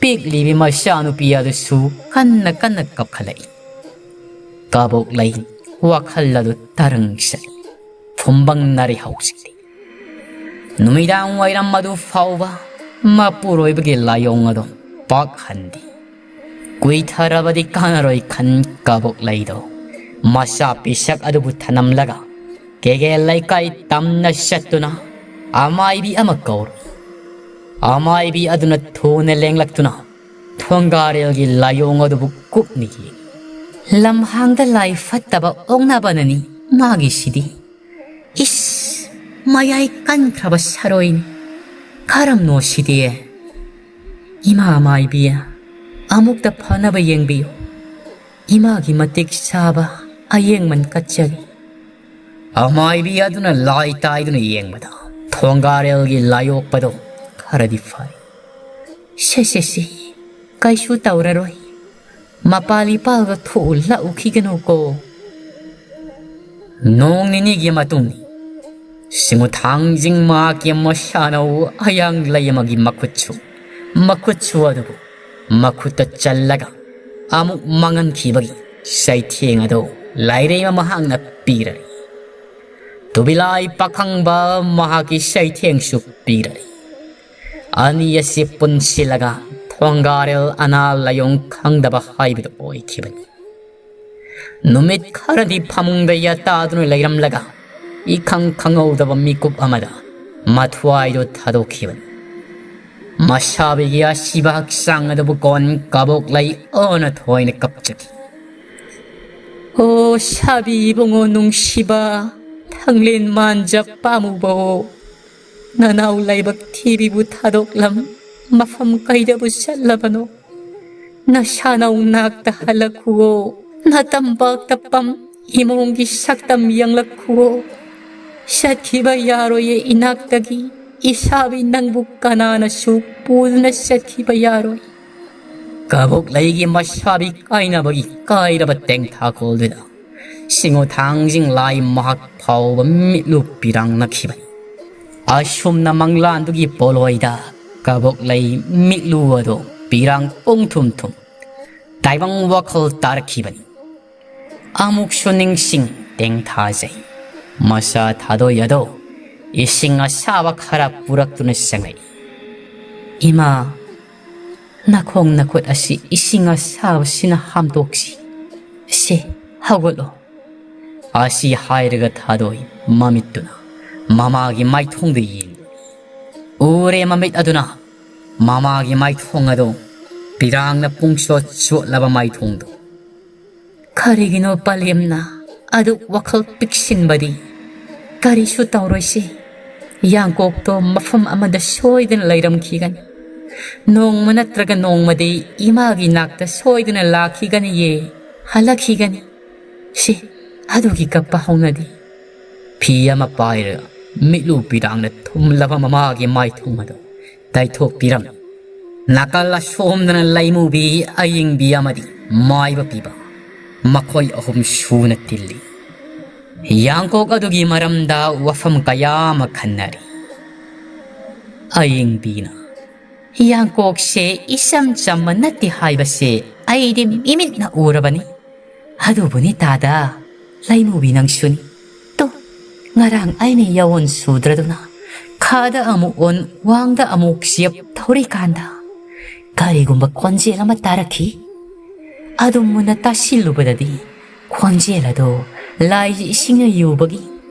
ꯄꯤꯛꯂꯤꯕꯤ ꯃꯆꯥꯅꯨꯄꯤ ꯑꯗꯨꯁꯨ ꯀꯟꯅ ꯀꯟꯅ ꯀꯞꯈꯠꯂꯛꯏ꯫ ꯀꯕꯣꯛꯂꯩ ꯋꯥꯈꯜ ꯑꯗꯨ ꯇꯔꯪ ꯆꯠꯂꯤ꯫ ꯐꯨꯝꯕꯪꯅꯔꯦ ꯍꯧꯖꯤꯛꯇꯤ꯫ ꯅꯨꯃꯤꯗꯥꯡ ꯋꯥꯏꯔꯝ ꯑꯗꯨ ꯐꯥꯎꯕ ꯃꯄꯨꯔꯣꯏꯕꯒꯤ ꯂꯥꯏꯑꯣꯡ ꯑꯗꯨ ꯄꯥꯛ ꯍꯟꯗꯦ꯫ ꯀꯨꯏꯊꯔꯕꯗꯤ ꯀꯥꯟꯅꯔꯣꯏ ꯈꯟ ꯀꯕꯣꯛꯂꯩꯗꯣ ꯃꯆꯥ ꯄꯤꯁꯛ ꯑꯗꯨꯕꯨ ꯊꯅꯝꯂꯒ ꯀꯦꯒꯦ ꯂꯩꯀꯥꯏ ꯇꯝꯅ ꯆꯠꯇꯨꯅ ꯑꯃꯥꯏꯕꯤ ꯑꯃ ꯀꯧꯔꯨꯏ꯫ ꯑꯃꯥꯏꯕꯤ ꯑꯗꯨꯅ ꯊꯨꯅ ꯂꯦꯡꯂꯛꯇꯨꯅ ꯊꯣꯡꯒꯥꯔꯦꯜꯒꯤ ꯂꯥꯏꯑꯣꯡ ꯑꯗꯨꯕꯨ ꯀꯨꯞꯅ ꯌꯦꯡꯏ꯫ "ꯂꯝꯍꯥꯡꯗ ꯂꯥꯏ ꯐꯠꯇꯕ ꯑꯣꯛꯅꯕꯅꯅꯤ ꯃꯥꯒꯤꯁꯤꯗꯤ꯫ ꯏꯁ, ꯃꯌꯥꯏ ꯀꯟꯈ꯭ꯔꯕ ꯁꯔꯣꯏꯅꯤ꯫ ꯀꯔꯝꯅꯣ ꯁꯤꯗꯤ? ꯏꯃꯥ ꯃꯥꯏꯕꯤ, ꯑꯃꯨꯛꯇ ꯐꯅꯕ ꯌꯦꯡꯕꯤꯌꯨ꯫ ꯏꯃꯥꯒꯤ ꯃꯇꯤꯛ ꯆꯥꯕ ꯑꯌꯦꯡꯃꯟ ꯀꯠꯆꯔꯤ"꯫ ꯑꯃꯥꯏꯕꯤ ꯑꯗꯨꯅ ꯂꯥꯏ ꯇꯥꯏꯗꯨꯅ ꯌꯦꯡꯕꯗ ꯊꯣꯡꯒꯥꯔꯦꯜꯒꯤ ꯂꯥꯏꯑꯣꯛꯄꯗꯣ ꯈꯔꯗꯤ ꯐꯔꯦ꯫ "ꯁꯦ, ꯁꯦ, ꯁꯦ, ꯀꯩꯁꯨ ꯇꯧꯔꯔꯣꯏ꯫ ꯃꯄꯥꯜ ꯏꯄꯥꯜꯒ ꯊꯣꯛꯎ ꯂꯥꯛꯎꯈꯤꯒꯅꯨꯀꯣ"꯫ ꯅꯣꯡ ꯅꯤꯅꯤꯒꯤ ꯃꯇꯨꯡ ꯁꯤꯡꯉꯨ ꯊꯥꯡꯖꯤꯡ ꯃꯍꯥꯛꯀꯤ ꯃꯁꯥꯟꯅ ꯑꯌꯥꯡ ꯂꯩ ꯑꯃꯒꯤ ꯃꯈꯨꯠꯁꯨ, ꯃꯈꯨꯠꯁꯨ ꯑꯗꯨꯕꯨ ꯃꯈꯨꯠꯇ ꯆꯜꯂꯒ ꯑꯃꯨꯛ ꯃꯥꯡꯍꯟꯈꯤꯕꯒꯤ ꯆꯩꯊꯦꯡ ꯑꯗꯨ ꯂꯥꯏꯔꯩꯃ ꯃꯍꯥꯛꯅ ꯄꯤꯔꯔꯤ꯫ ꯇꯨꯕꯤꯂꯥꯏ ꯄꯥꯈꯪꯕ ꯃꯍꯥꯛꯀꯤ ꯆꯩꯊꯦꯡꯁꯨ ꯄꯤꯔꯔꯤ꯫ ꯑꯅꯤ ꯑꯁꯤ ꯄꯨꯟꯁꯤꯜꯂꯒ ꯊꯣꯡꯒꯥꯔꯦꯜ ꯑꯅꯥ ꯂꯥꯏꯑꯣꯡ ꯈꯪꯗꯕ ꯍꯥꯏꯕꯗꯨ ꯑꯣꯏꯈꯤꯕꯅꯤ꯫ ꯅꯨꯃꯤꯠ ꯈꯔꯗꯤ ꯐꯃꯨꯡꯗ ꯌꯥꯇꯥꯗꯨꯅ ꯂꯩꯔꯝꯂꯒ ꯏꯈꯪ ꯈꯪꯍꯧꯗꯕ ꯃꯤꯀꯨꯞ ꯑꯃꯗ ꯃꯊ꯭ꯋꯥꯏꯗꯨ ꯊꯥꯗꯣꯛꯈꯤꯕꯅꯤ꯫ ꯃꯁꯥꯕꯤꯒꯤ ꯑꯁꯤꯕ ꯍꯛꯆꯥꯡ ꯑꯗꯨꯕꯨ ꯀꯣꯟ ꯀꯕꯣꯛꯂꯩ ꯑꯣꯟꯅ ꯊꯣꯏꯅ ꯀꯞꯆꯈꯤ꯫ "ꯑꯣ ꯁꯥꯕꯤ ꯏꯕꯨꯡꯉꯣ ꯅꯨꯡꯁꯤꯕ, ꯊꯥꯡꯂꯦꯟ ꯃꯥꯟꯖ ꯄꯥꯝꯃꯨꯕꯑꯣ, ꯅꯅꯥꯎ ꯂꯥꯏꯕꯛ ꯊꯤꯕꯤꯕꯨ ꯊꯥꯗꯣꯛꯂꯝ ꯃꯐꯝ ꯀꯩꯗꯕꯨ ꯆꯠꯂꯕꯅꯣ? ꯅꯁꯥꯅꯧ ꯅꯥꯛꯇ ꯍꯜꯂꯛꯈꯨꯑꯣ, ꯅꯇꯝꯄꯥꯛꯇ ꯄꯝ ꯏꯃꯣꯡꯒꯤ ꯁꯛꯇꯝ ꯌꯦꯡꯂꯛꯈꯨꯑꯣ꯫ ꯆꯠꯈꯤꯕ ꯌꯥꯔꯣꯏꯌꯦ ꯏꯅꯥꯛꯇꯒꯤ, ꯏꯁꯥꯕꯤ ꯅꯪꯕꯨ ꯀꯅꯥꯅꯁꯨ ꯄꯨꯗꯨꯅ ꯆꯠꯈꯤꯕ ꯌꯥꯔꯣꯏ"꯫ ꯀꯕꯣꯛꯂꯩꯒꯤ ꯃꯁꯥꯕꯤ ꯀꯥꯏꯅꯕꯒꯤ ꯀꯥꯏꯔꯕ ꯇꯦꯡꯊꯥꯈꯣꯜꯗꯨꯗ ꯁꯤꯡꯉꯨ ꯊꯥꯡꯖꯤꯡ ꯂꯥꯏ ꯃꯍꯥꯛ ꯐꯥꯎꯕ ꯃꯤꯠꯂꯨ ꯄꯤꯔꯥꯡꯅꯈꯤꯕꯅꯤ꯫ ꯑꯁꯨꯝꯅ ꯃꯪꯂꯥꯟꯗꯨꯒꯤ ꯄꯣꯂꯣꯏꯗ ꯀꯕꯣꯛꯂꯩ ꯃꯤꯠꯂꯨ ꯑꯗꯨ ꯄꯤꯔꯥꯡ ꯄꯨꯡ ꯊꯨꯝ ꯊꯨꯝ ꯇꯥꯏꯕꯪ ꯋꯥꯈꯜ ꯇꯥꯔꯛꯈꯤꯕꯅꯤ꯫ ꯑꯃꯨꯛꯁꯨ ꯅꯤꯡꯁꯤꯡ ꯇꯦꯡꯊꯥꯖꯩ꯫ ꯃꯆꯥ ꯊꯥꯗꯣꯏ ꯑꯗꯣ ꯏꯁꯤꯡ ꯑꯁꯥꯕ ꯈꯔ ꯄꯨꯔꯛꯇꯨꯅ ꯆꯪꯂꯛꯏ꯫ "ꯏꯃꯥ, ꯅꯈꯣꯡ ꯅꯈꯨꯠ ꯑꯁꯤ ꯏꯁꯤꯡ ꯑꯁꯥꯕꯁꯤꯅ ꯍꯥꯝꯗꯣꯛꯁꯤ꯫ ꯁꯦ, ꯍꯧꯒꯠꯂꯣ꯫ ꯑꯁꯤ ꯍꯥꯏꯔꯒ ꯊꯥꯗꯣꯏ ꯃꯃꯤꯠꯇꯨꯅ ꯃꯃꯥꯒꯤ ꯃꯥꯏꯊꯣꯡꯗ ꯌꯦꯡꯂꯨꯔꯦ꯫ ꯎꯔꯦ ꯃꯃꯤꯠ ꯑꯗꯨꯅ ꯃꯃꯥꯒꯤ ꯃꯥꯏꯊꯣꯡ ꯑꯗꯨ, ꯄꯤꯔꯥꯡꯅ ꯄꯨꯡꯆꯣꯠ ꯆꯣꯠꯂꯕ ꯃꯥꯏꯊꯣꯡꯗꯨ꯫ ꯀꯔꯤꯒꯤꯅꯣ ꯄꯂꯦꯝꯅ ꯑꯗꯨꯛ ꯋꯥꯈꯜ ꯄꯤꯛꯁꯤꯟꯕꯗꯤ? ꯀꯔꯤꯁꯨ ꯇꯧꯔꯣꯏꯁꯦ꯫ ꯌꯥꯡꯀꯣꯛꯇꯣ ꯃꯐꯝ ꯑꯃꯗ ꯁꯣꯏꯗꯅ ꯂꯩꯔꯝꯈꯤꯒꯅꯤ꯫ ꯅꯣꯡꯃ ꯅꯠꯇ꯭ꯔꯒ ꯅꯣꯡꯃꯗꯤ ꯏꯃꯥꯒꯤ ꯅꯥꯛꯇ ꯁꯣꯏꯗꯅ ꯂꯥꯛꯈꯤꯒꯅꯤꯌꯦ, ꯍꯜꯂꯛꯈꯤꯒꯅꯤ꯫ ꯁꯤ ꯑꯗꯨꯒꯤ ꯀꯞꯄ ꯍꯧꯅꯗꯦ꯫ ꯐꯤ ꯑꯃ ꯄꯥꯏꯔꯒ ꯃꯤꯠꯂꯨ ꯄꯤꯔꯥꯡꯅ ꯊꯨꯝꯂꯕ ꯃꯃꯥꯒꯤ ꯃꯥꯏꯊꯣꯡ ꯑꯗꯨ ꯇꯩꯊꯣꯛꯄꯤꯔꯝꯃꯤ꯫ ꯅꯥꯀꯜ ꯑꯁꯣꯝꯗꯅ ꯂꯩꯃꯨꯕꯤ, ꯑꯌꯤꯡꯕꯤ ꯑꯃꯗꯤ ꯃꯥꯏꯕ ꯄꯤꯕ, ꯃꯈꯣꯏ ꯑꯍꯨꯝ ꯁꯨꯅ ꯇꯤꯜꯂꯤ꯫ ꯌꯥꯡꯀꯣꯛ ꯑꯗꯨꯒꯤ ꯃꯔꯝꯗ ꯋꯥꯐꯝ ꯀꯌꯥ ꯑꯃ ꯈꯟꯅꯔꯤ꯫ ꯑꯌꯤꯡꯕꯤꯅ, "ꯌꯥꯡꯀꯣꯛꯁꯦ ꯏꯆꯝ ꯆꯝꯕ ꯅꯠꯇꯦ ꯍꯥꯏꯕꯁꯦ ꯑꯩꯗꯤ ꯏꯃꯤꯠꯅ ꯎꯔꯕꯅꯤ꯫ ꯑꯗꯨꯕꯨꯅꯤ ꯇꯥꯗ, ꯂꯩꯃꯨꯕꯤ ꯅꯪꯁꯨꯅꯤ꯫ ꯇꯨ, ꯉꯔꯥꯡ ꯑꯩꯅ ꯌꯥꯋꯣꯟ ꯁꯨꯗ꯭ꯔꯗꯨꯅ ꯈꯥꯗ ꯑꯃꯨꯛ ꯑꯣꯟ, ꯋꯥꯡꯗ ꯑꯃꯨꯛ ꯆꯦꯞ ꯇꯧꯔꯤꯀꯥꯟꯗ ꯀꯔꯤꯒꯨꯝꯕ ꯈꯣꯟꯖꯦꯜ ꯑꯃ ꯇꯥꯔꯛꯈꯤ꯫ ꯑꯗꯨꯝ ꯃꯨꯟꯅ ꯇꯥꯁꯤꯜꯂꯨꯕꯗꯗꯤ ꯈꯣꯟꯖꯦꯜ ꯑꯗꯣ ꯂꯥꯏꯒꯤ ꯏꯁꯤꯡꯅ ꯌꯨꯕꯒꯤ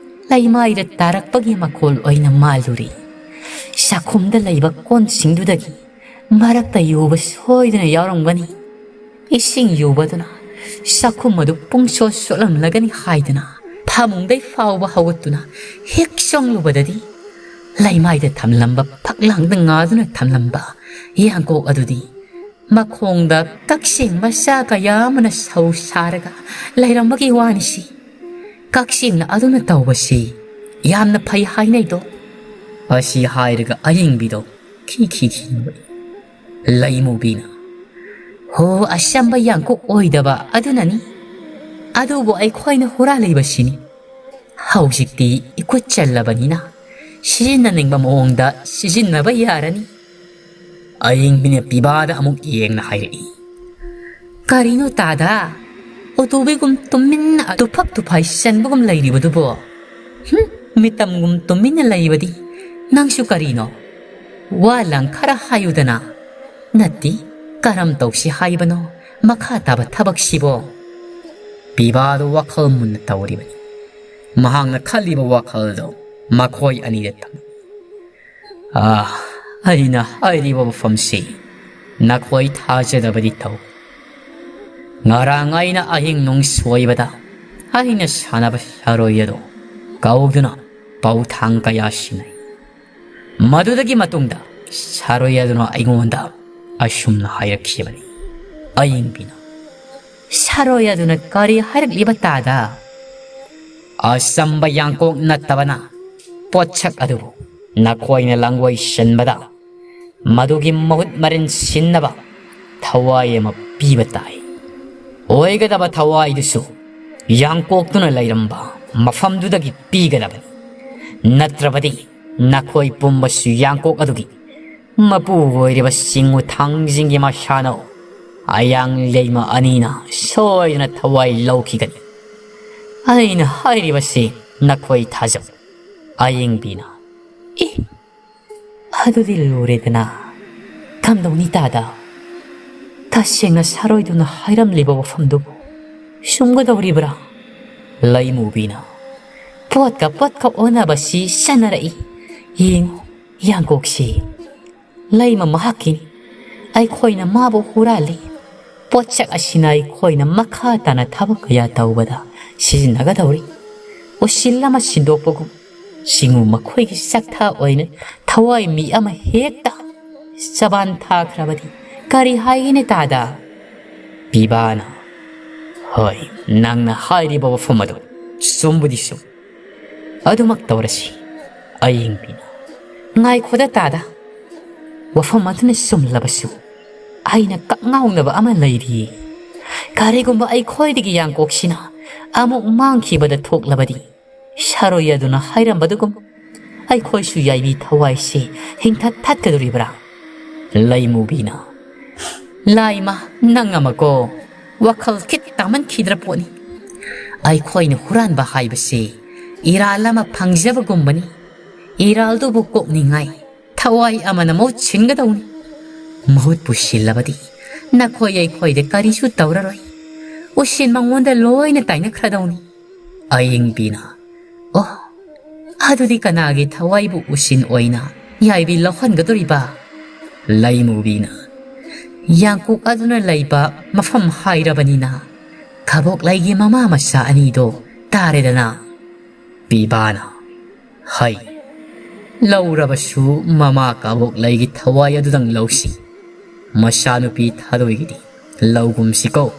ꯂꯩꯃꯥꯏꯗ ꯇꯥꯔꯛꯄꯒꯤ ꯃꯈꯣꯜ ꯑꯣꯏꯅ ꯃꯥꯜꯂꯨꯔꯦ꯫ ꯆꯥꯛꯈꯨꯝꯗ ꯂꯩꯕ ꯀꯣꯟꯁꯤꯡꯗꯨꯗꯒꯤ ꯃꯔꯛꯇ ꯌꯨꯕ ꯁꯣꯏꯗꯅ ꯌꯥꯎꯔꯝꯒꯅꯤ꯫ ꯏꯁꯤꯡ ꯌꯨꯕꯗꯨꯅ ꯆꯥꯛꯈꯨꯝ ꯑꯗꯨ ꯄꯨꯡꯁꯣꯠ ꯁꯣꯠꯂꯝꯂꯒꯅꯤ ꯍꯥꯏꯗꯨꯅ ꯐꯃꯨꯡꯗꯩ ꯐꯥꯎꯕ ꯍꯧꯒꯠꯇꯨꯅ ꯍꯦꯛ ꯆꯪꯂꯨꯕꯗꯗꯤ ꯂꯩꯃꯥꯏꯗ ꯊꯝꯂꯝꯕ ꯐꯛꯂꯥꯡꯗ ꯉꯥꯗꯨꯅ ꯊꯝꯂꯝꯕ ꯌꯥꯡꯀꯣꯛ ꯑꯗꯨꯗꯤ ꯃꯈꯣꯡꯗ ꯀꯛꯆꯦꯡ ꯃꯆꯥ ꯀꯌꯥ ꯑꯃꯅ ꯁꯧ ꯁꯥꯔꯒ ꯂꯩꯔꯝꯕꯒꯤ ꯋꯥꯅꯤꯁꯤ꯫ ꯀꯛꯆꯦꯡꯅ ꯑꯗꯨꯅ ꯇꯧꯕꯁꯤ ꯌꯥꯝꯅ ꯐꯩ ꯍꯥꯏꯅꯩꯗꯣ꯫ ꯑꯁꯤ ꯍꯥꯏꯔꯒ ꯑꯌꯤꯡꯕꯤꯗꯣ ꯈꯤ ꯈꯤ ꯈꯤ ꯅꯣꯛꯏ꯫ ꯂꯩꯃꯨꯕꯤꯅ, "ꯍꯣ, ꯑꯆꯝꯕ ꯌꯥꯡꯀꯣꯛ ꯑꯣꯏꯗꯕ ꯑꯗꯨꯅꯅꯤ꯫ ꯑꯗꯨꯕꯨ ꯑꯩꯈꯣꯏꯅ ꯍꯨꯔꯥꯜꯂꯤꯕꯁꯤꯅꯤ꯫ ꯍꯧꯖꯤꯛꯇꯤ ꯏꯈꯨꯠ ꯆꯜꯂꯕꯅꯤꯅ ꯁꯤꯖꯤꯟꯅꯅꯤꯡꯕ ꯃꯑꯣꯡꯗ ꯁꯤꯖꯤꯟꯅꯕ ꯌꯥꯔꯅꯤ"꯫ ꯑꯌꯤꯡꯕꯤꯅ ꯄꯤꯕꯥꯗ ꯑꯃꯨꯛ ꯌꯦꯡꯅ ꯍꯥꯏꯔꯛꯏ꯫ "ꯀꯔꯤꯅꯣ ꯇꯥꯗ? ꯎꯇꯨꯕꯤꯒꯨꯝ ꯇꯨꯃꯤꯟꯅ ꯇꯨꯐꯛ ꯇꯨꯐꯥꯏ ꯆꯟꯕꯒꯨꯝ ꯂꯩꯔꯤꯕꯗꯨꯕꯣ? ꯍꯨꯝ, ꯃꯤꯇꯝꯒꯨꯝ ꯇꯨꯃꯤꯟꯅ ꯂꯩꯕꯗꯤ ꯅꯪꯁꯨ ꯀꯔꯤꯅꯣ? ꯋꯥ ꯂꯥꯡ ꯈꯔ ꯍꯥꯏꯌꯨꯗꯅ꯫ ꯅꯠꯇꯦ, ꯀꯔꯝ ꯇꯧꯁꯤ ꯍꯥꯏꯕꯅꯣ ꯃꯈꯥ ꯇꯥꯕ ꯊꯕꯛꯁꯤꯕꯣ?" ꯄꯤꯕꯥꯗꯨ ꯋꯥꯈꯜ ꯃꯨꯟꯅ ꯇꯧꯔꯤꯕꯅꯤ꯫ ꯃꯍꯥꯛꯅ ꯈꯜꯂꯤꯕ ꯋꯥꯈꯜꯗꯨ ꯃꯈꯣꯏ ꯑꯅꯤꯗ ꯇꯝꯃꯤ꯫ "ꯑꯥ, ꯑꯩꯅ ꯍꯥꯏꯔꯤꯕ ꯋꯥꯐꯝꯁꯤ ꯅꯈꯣꯏ ꯊꯥꯖꯗꯕꯗꯤ ꯇꯧ꯫ ꯉꯔꯥꯡ ꯑꯩꯅ ꯑꯍꯤꯡ ꯅꯣꯡ ꯁꯣꯏꯕꯗ ꯑꯩꯅ ꯁꯥꯟꯅꯕ ꯁꯥꯔꯣꯏ ꯑꯗꯨ ꯀꯧꯗꯨꯅ ꯄꯧꯊꯥꯡ ꯀꯌꯥ ꯁꯤꯟꯅꯩ꯫ ꯃꯗꯨꯗꯒꯤ ꯃꯇꯨꯡꯗ ꯁꯥꯔꯣꯏ ꯑꯗꯨꯅ ꯑꯩꯉꯣꯟꯗ ꯑꯁꯨꯝꯅ ꯍꯥꯏꯔꯛꯈꯤꯕꯅꯤ꯫" ꯑꯌꯤꯡꯕꯤꯅ, "ꯁꯥꯔꯣꯏ ꯑꯗꯨꯅ ꯀꯔꯤ ꯍꯥꯏꯔꯛꯂꯤꯕ ꯇꯥꯗ?" "ꯑꯆꯝꯕ ꯌꯥꯡꯀꯣꯛ ꯅꯠꯇꯕꯅ ꯄꯣꯠꯁꯛ ꯑꯗꯨꯕꯨ ꯅꯈꯣꯏꯅ ꯂꯥꯡꯒꯣꯏ ꯁꯤꯟꯕꯗ ꯃꯗꯨꯒꯤ ꯃꯍꯨꯠ ꯃꯔꯤꯟ ꯁꯤꯟꯅꯕ ꯊꯋꯥꯏ ꯑꯃ ꯄꯤꯕ ꯇꯥꯏ꯫ ꯑꯣꯏꯒꯗꯕ ꯊꯋꯥꯏꯗꯨꯁꯨ ꯌꯥꯡꯀꯣꯛꯇꯨꯅ ꯂꯩꯔꯝꯕ ꯃꯐꯝꯗꯨꯗꯒꯤ ꯄꯤꯒꯗꯕꯅꯤ꯫ ꯅꯠꯇ꯭ꯔꯕꯗꯤ ꯅꯈꯣꯏ ꯄꯨꯝꯕꯁꯨ ꯌꯥꯡꯀꯣꯛ ꯑꯗꯨꯒꯤ ꯃꯄꯨ ꯑꯣꯏꯔꯤꯕ ꯆꯤꯡꯉꯨ ꯊꯥꯡꯖꯤꯡꯒꯤ ꯃꯁꯥꯅꯧ ꯑꯌꯥꯡ ꯂꯩꯃ ꯑꯅꯤꯅ ꯁꯣꯏꯗꯅ ꯊꯋꯥꯏ ꯂꯧꯈꯤꯒꯅꯤ꯫ ꯑꯩꯅ ꯍꯥꯏꯔꯤꯕꯁꯤ ꯅꯈꯣꯏ ꯊꯥꯖꯧ꯫" ꯑꯌꯤꯡꯕꯤꯅ, "ꯑꯦ, ꯑꯗꯨꯗꯤ ꯂꯨꯔꯦꯗꯅ꯫ ꯀꯝꯗꯧꯅꯤ ꯇꯥꯗ? ꯇꯁꯦꯡꯅ ꯁꯥꯔꯣꯏꯗꯨꯅ ꯍꯥꯏꯔꯝꯂꯤꯕ ꯋꯥꯐꯝꯗꯨꯕꯨ ꯆꯨꯝꯒꯗꯧꯔꯤꯕ꯭ꯔꯥ?" ꯂꯩꯃꯨꯕꯤꯅ, "ꯄꯣꯠꯀ ꯄꯣꯠꯀ ꯑꯣꯟꯅꯕꯁꯤ ꯆꯠꯅꯔꯛꯏ꯫ ꯌꯦꯡꯉꯨ, ꯌꯥꯡꯀꯣꯛꯁꯤ ꯂꯩꯃ ꯃꯍꯥꯛꯀꯤꯅꯤ꯫ ꯑꯩꯈꯣꯏꯅ ꯃꯥꯕꯨ ꯍꯨꯔꯥꯜꯂꯤ꯫ ꯄꯣꯠꯁꯛ ꯑꯁꯤꯅ ꯑꯩꯈꯣꯏꯅ ꯃꯈꯥ ꯇꯥꯅ ꯊꯕꯛ ꯀꯌꯥ ꯇꯧꯕꯗ ꯁꯤꯖꯤꯟꯅꯒꯗꯧꯔꯤ꯫ ꯎꯁꯤꯜ ꯑꯃ ꯁꯤꯟꯗꯣꯛꯄꯒꯨꯝ, ꯆꯤꯡꯉꯨ ꯃꯈꯣꯏꯒꯤ ꯆꯥꯛꯊꯥ ꯑꯣꯏꯅ ꯊꯋꯥꯏ ꯃꯤ ꯑꯃ ꯍꯦꯛꯇ ꯆꯕꯥꯟ ꯊꯥꯈ꯭ꯔꯕꯗꯤ ꯀꯔꯤ ꯍꯥꯏꯒꯅꯤ ꯇꯥꯗ?" ꯄꯤꯕꯥꯅ, "ꯍꯣꯏ, ꯅꯪꯅ ꯍꯥꯏꯔꯤꯕ ꯋꯥꯐꯝ ꯑꯗꯨ ꯆꯨꯝꯕꯨꯗꯤ ꯆꯨꯝ꯫ ꯑꯗꯨꯃꯛ ꯇꯧꯔꯁꯤ꯫" ꯑꯌꯤꯡꯕꯤꯅ, "ꯉꯥꯏꯈꯣꯗ ꯇꯥꯗ꯫ ꯋꯥꯐꯝ ꯑꯗꯨꯅ ꯆꯨꯝꯂꯕꯁꯨ ꯑꯩꯅ ꯀꯛꯉꯥꯎꯅꯕ ꯑꯃ ꯂꯩꯔꯤꯌꯦ꯫ ꯀꯔꯤꯒꯨꯝꯕ ꯑꯩꯈꯣꯏꯗꯒꯤ ꯌꯥꯡꯀꯣꯛꯁꯤꯅ ꯑꯃꯨꯛ ꯃꯥꯡꯈꯤꯕꯗ ꯊꯣꯛꯂꯕꯗꯤ, ꯁꯥꯔꯣꯏ ꯑꯗꯨꯅ ꯍꯥꯏꯔꯝꯕꯗꯨꯒꯨꯝ ꯑꯩꯈꯣꯏꯁꯨ ꯌꯥꯏꯕꯤ ꯊꯋꯥꯏꯁꯦ ꯍꯤꯡꯊꯠ ꯊꯠꯀꯗꯧꯔꯤꯕ꯭ꯔꯥ?" ꯂꯩꯃꯨꯕꯤꯅ, "ꯂꯥꯏꯃ, ꯅꯪ ꯑꯃꯀꯣ ꯋꯥꯈꯜ ꯈꯤꯠ ꯇꯥꯃꯟꯈꯤꯗ꯭ꯔ ꯄꯣꯠꯅꯤ꯫ ꯑꯩꯈꯣꯏꯅ ꯍꯨꯔꯥꯟꯕ ꯍꯥꯏꯕꯁꯦ ꯏꯔꯥꯜ ꯑꯃ ꯐꯪꯖꯕꯒꯨꯝꯕꯅꯤ꯫ ꯏꯔꯥꯜꯗꯨꯕꯨ ꯀꯣꯛꯅꯤꯡꯉꯥꯏ ꯊꯋꯥꯏ ꯑꯃꯅ ꯃꯍꯨꯠ ꯁꯤꯟꯒꯗꯧꯅꯤ꯫ ꯃꯍꯨꯠꯄꯨ ꯁꯤꯜꯂꯕꯗꯤ ꯅꯈꯣꯏ ꯑꯩꯈꯣꯏꯗ ꯀꯔꯤꯁꯨ ꯇꯧꯔꯔꯣꯏ꯫ ꯎꯁꯤꯟ ꯃꯉꯣꯟꯗ ꯂꯣꯏꯅ ꯇꯥꯏꯅꯈ꯭ꯔꯗꯧꯅꯤ꯫ ꯑꯌꯤꯡꯕꯤꯅ, ꯑꯣ, ꯑꯗꯨꯗꯤ ꯀꯅꯥꯒꯤ ꯊꯋꯥꯏꯕꯨ ꯎꯁꯤꯟ ꯑꯣꯏꯅ ꯌꯥꯏꯕꯤ ꯂꯧꯍꯟꯒꯗꯣꯔꯤꯕ? ꯂꯩꯃꯨꯕꯤꯅ, ꯌꯥꯡꯀꯣꯛ ꯑꯗꯨꯅ ꯂꯩꯕ ꯃꯐꯝ ꯍꯥꯏꯔꯕꯅꯤꯅ ꯀꯕꯣꯛꯂꯩꯒꯤ ꯃꯃꯥ ꯃꯆꯥ ꯑꯅꯤꯗꯣ ꯇꯥꯔꯦꯗꯅ꯫ ꯄꯤꯕꯥꯅ, ꯍꯩ, ꯂꯧꯔꯕꯁꯨ ꯃꯃꯥ ꯀꯕꯣꯛꯂꯩꯒꯤ ꯊꯋꯥꯏ ꯑꯗꯨꯗꯪ ꯂꯧꯁꯤ꯫ ꯃꯆꯥꯅꯨꯄꯤ ꯊꯥꯗꯣꯏꯒꯤꯗꯤ ꯂꯧꯒꯨꯝꯁꯤꯀꯣ꯫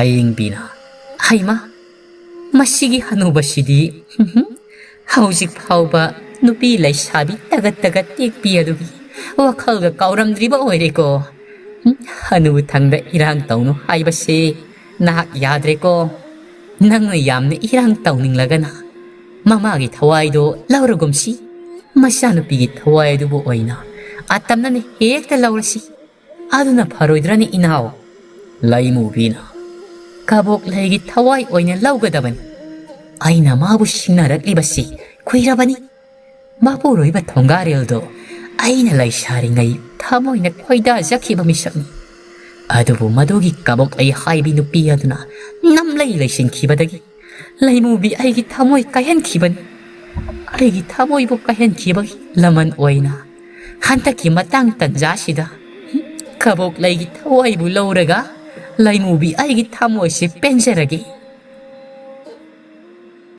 ꯑꯌꯤꯡꯕꯤꯅ, ꯍꯩꯃꯥ, ꯃꯁꯤꯒꯤ ꯍꯅꯨꯕꯁꯤꯗꯤ ꯍꯧꯖꯤꯛ ꯐꯥꯎꯕ ꯅꯨꯄꯤ ꯂꯩꯁꯥꯕꯤ ꯇꯒꯠ ꯇꯒꯠ ꯇꯦꯛꯄꯤ ꯑꯗꯨꯒꯤ ꯋꯥꯈꯜꯒ ꯀꯥꯎꯔꯝꯗ꯭ꯔꯤꯕ ꯑꯣꯏꯔꯦꯀꯣ꯫ ꯍꯅꯨ ꯊꯪꯗ ꯏꯔꯥꯡ ꯇꯧꯅꯨ ꯍꯥꯏꯕꯁꯦ ꯅꯍꯥꯛ ꯌꯥꯗ꯭ꯔꯦꯀꯣ꯫ ꯅꯪꯅ ꯌꯥꯝꯅ ꯏꯔꯥꯡ ꯇꯧꯅꯤꯡꯂꯒꯅ ꯃꯃꯥꯒꯤ ꯊꯋꯥꯏꯗꯣ ꯂꯧꯔꯒꯨꯝꯁꯤ꯫ ꯃꯆꯥꯅꯨꯄꯤꯒꯤ ꯊꯋꯥꯏ ꯑꯗꯨꯕꯨ ꯑꯣꯏꯅ ꯑꯇꯝꯅꯅ ꯍꯦꯛꯇ ꯂꯧꯔꯁꯤ꯫ ꯑꯗꯨꯅ ꯐꯔꯣꯏꯗ꯭ꯔꯅꯤ ꯏꯅꯥꯎ? ꯂꯩꯃꯨꯕꯤꯅ, ꯀꯕꯣꯛꯂꯩꯒꯤ ꯊꯋꯥꯏ ꯑꯣꯏꯅ ꯂꯧꯒꯗꯕꯅꯤ꯫ ꯑꯩꯅ ꯃꯥꯕꯨ ꯁꯤꯡꯅꯔꯛꯂꯤꯕꯁꯤ ꯀꯨꯏꯔꯕꯅꯤ꯫ ꯃꯄꯨꯔꯣꯏꯕ ꯊꯣꯡꯒꯥꯔꯦꯜꯗꯣ ꯑꯩꯅ ꯂꯩꯁꯥꯔꯤꯉꯩ ꯊꯃꯣꯏꯅ ꯈꯣꯏꯗꯥꯖꯈꯤꯕ ꯃꯤꯁꯛꯅꯤ꯫ ꯑꯗꯨꯕꯨ ꯃꯗꯨꯒꯤ ꯀꯕꯣꯛꯂꯩ ꯍꯥꯏꯕꯤ ꯅꯨꯄꯤ ꯑꯗꯨꯅ ꯅꯝꯂꯩ ꯂꯩꯁꯤꯟꯈꯤꯕꯗꯒꯤ ꯂꯩꯃꯨꯕꯤ ꯑꯩꯒꯤ ꯊꯃꯣꯏ ꯀꯥꯏꯍꯟꯈꯤꯕꯅꯤ꯫ ꯑꯩꯒꯤ ꯊꯃꯣꯏꯕꯨ ꯀꯥꯏꯍꯟꯈꯤꯕꯒꯤ ꯂꯃꯟ ꯑꯣꯏꯅ ꯍꯟꯗꯛꯀꯤ ꯃꯇꯥꯡ ꯇꯟꯖꯥꯁꯤꯗ ꯀꯕꯣꯛꯂꯩꯒꯤ ꯊꯋꯥꯏꯕꯨ ꯂꯧꯔꯒ ꯂꯩꯃꯨꯕꯤ ꯑꯩꯒꯤ ꯊꯃꯣꯏꯁꯦ ꯄꯦꯟꯖꯔꯒꯦ꯫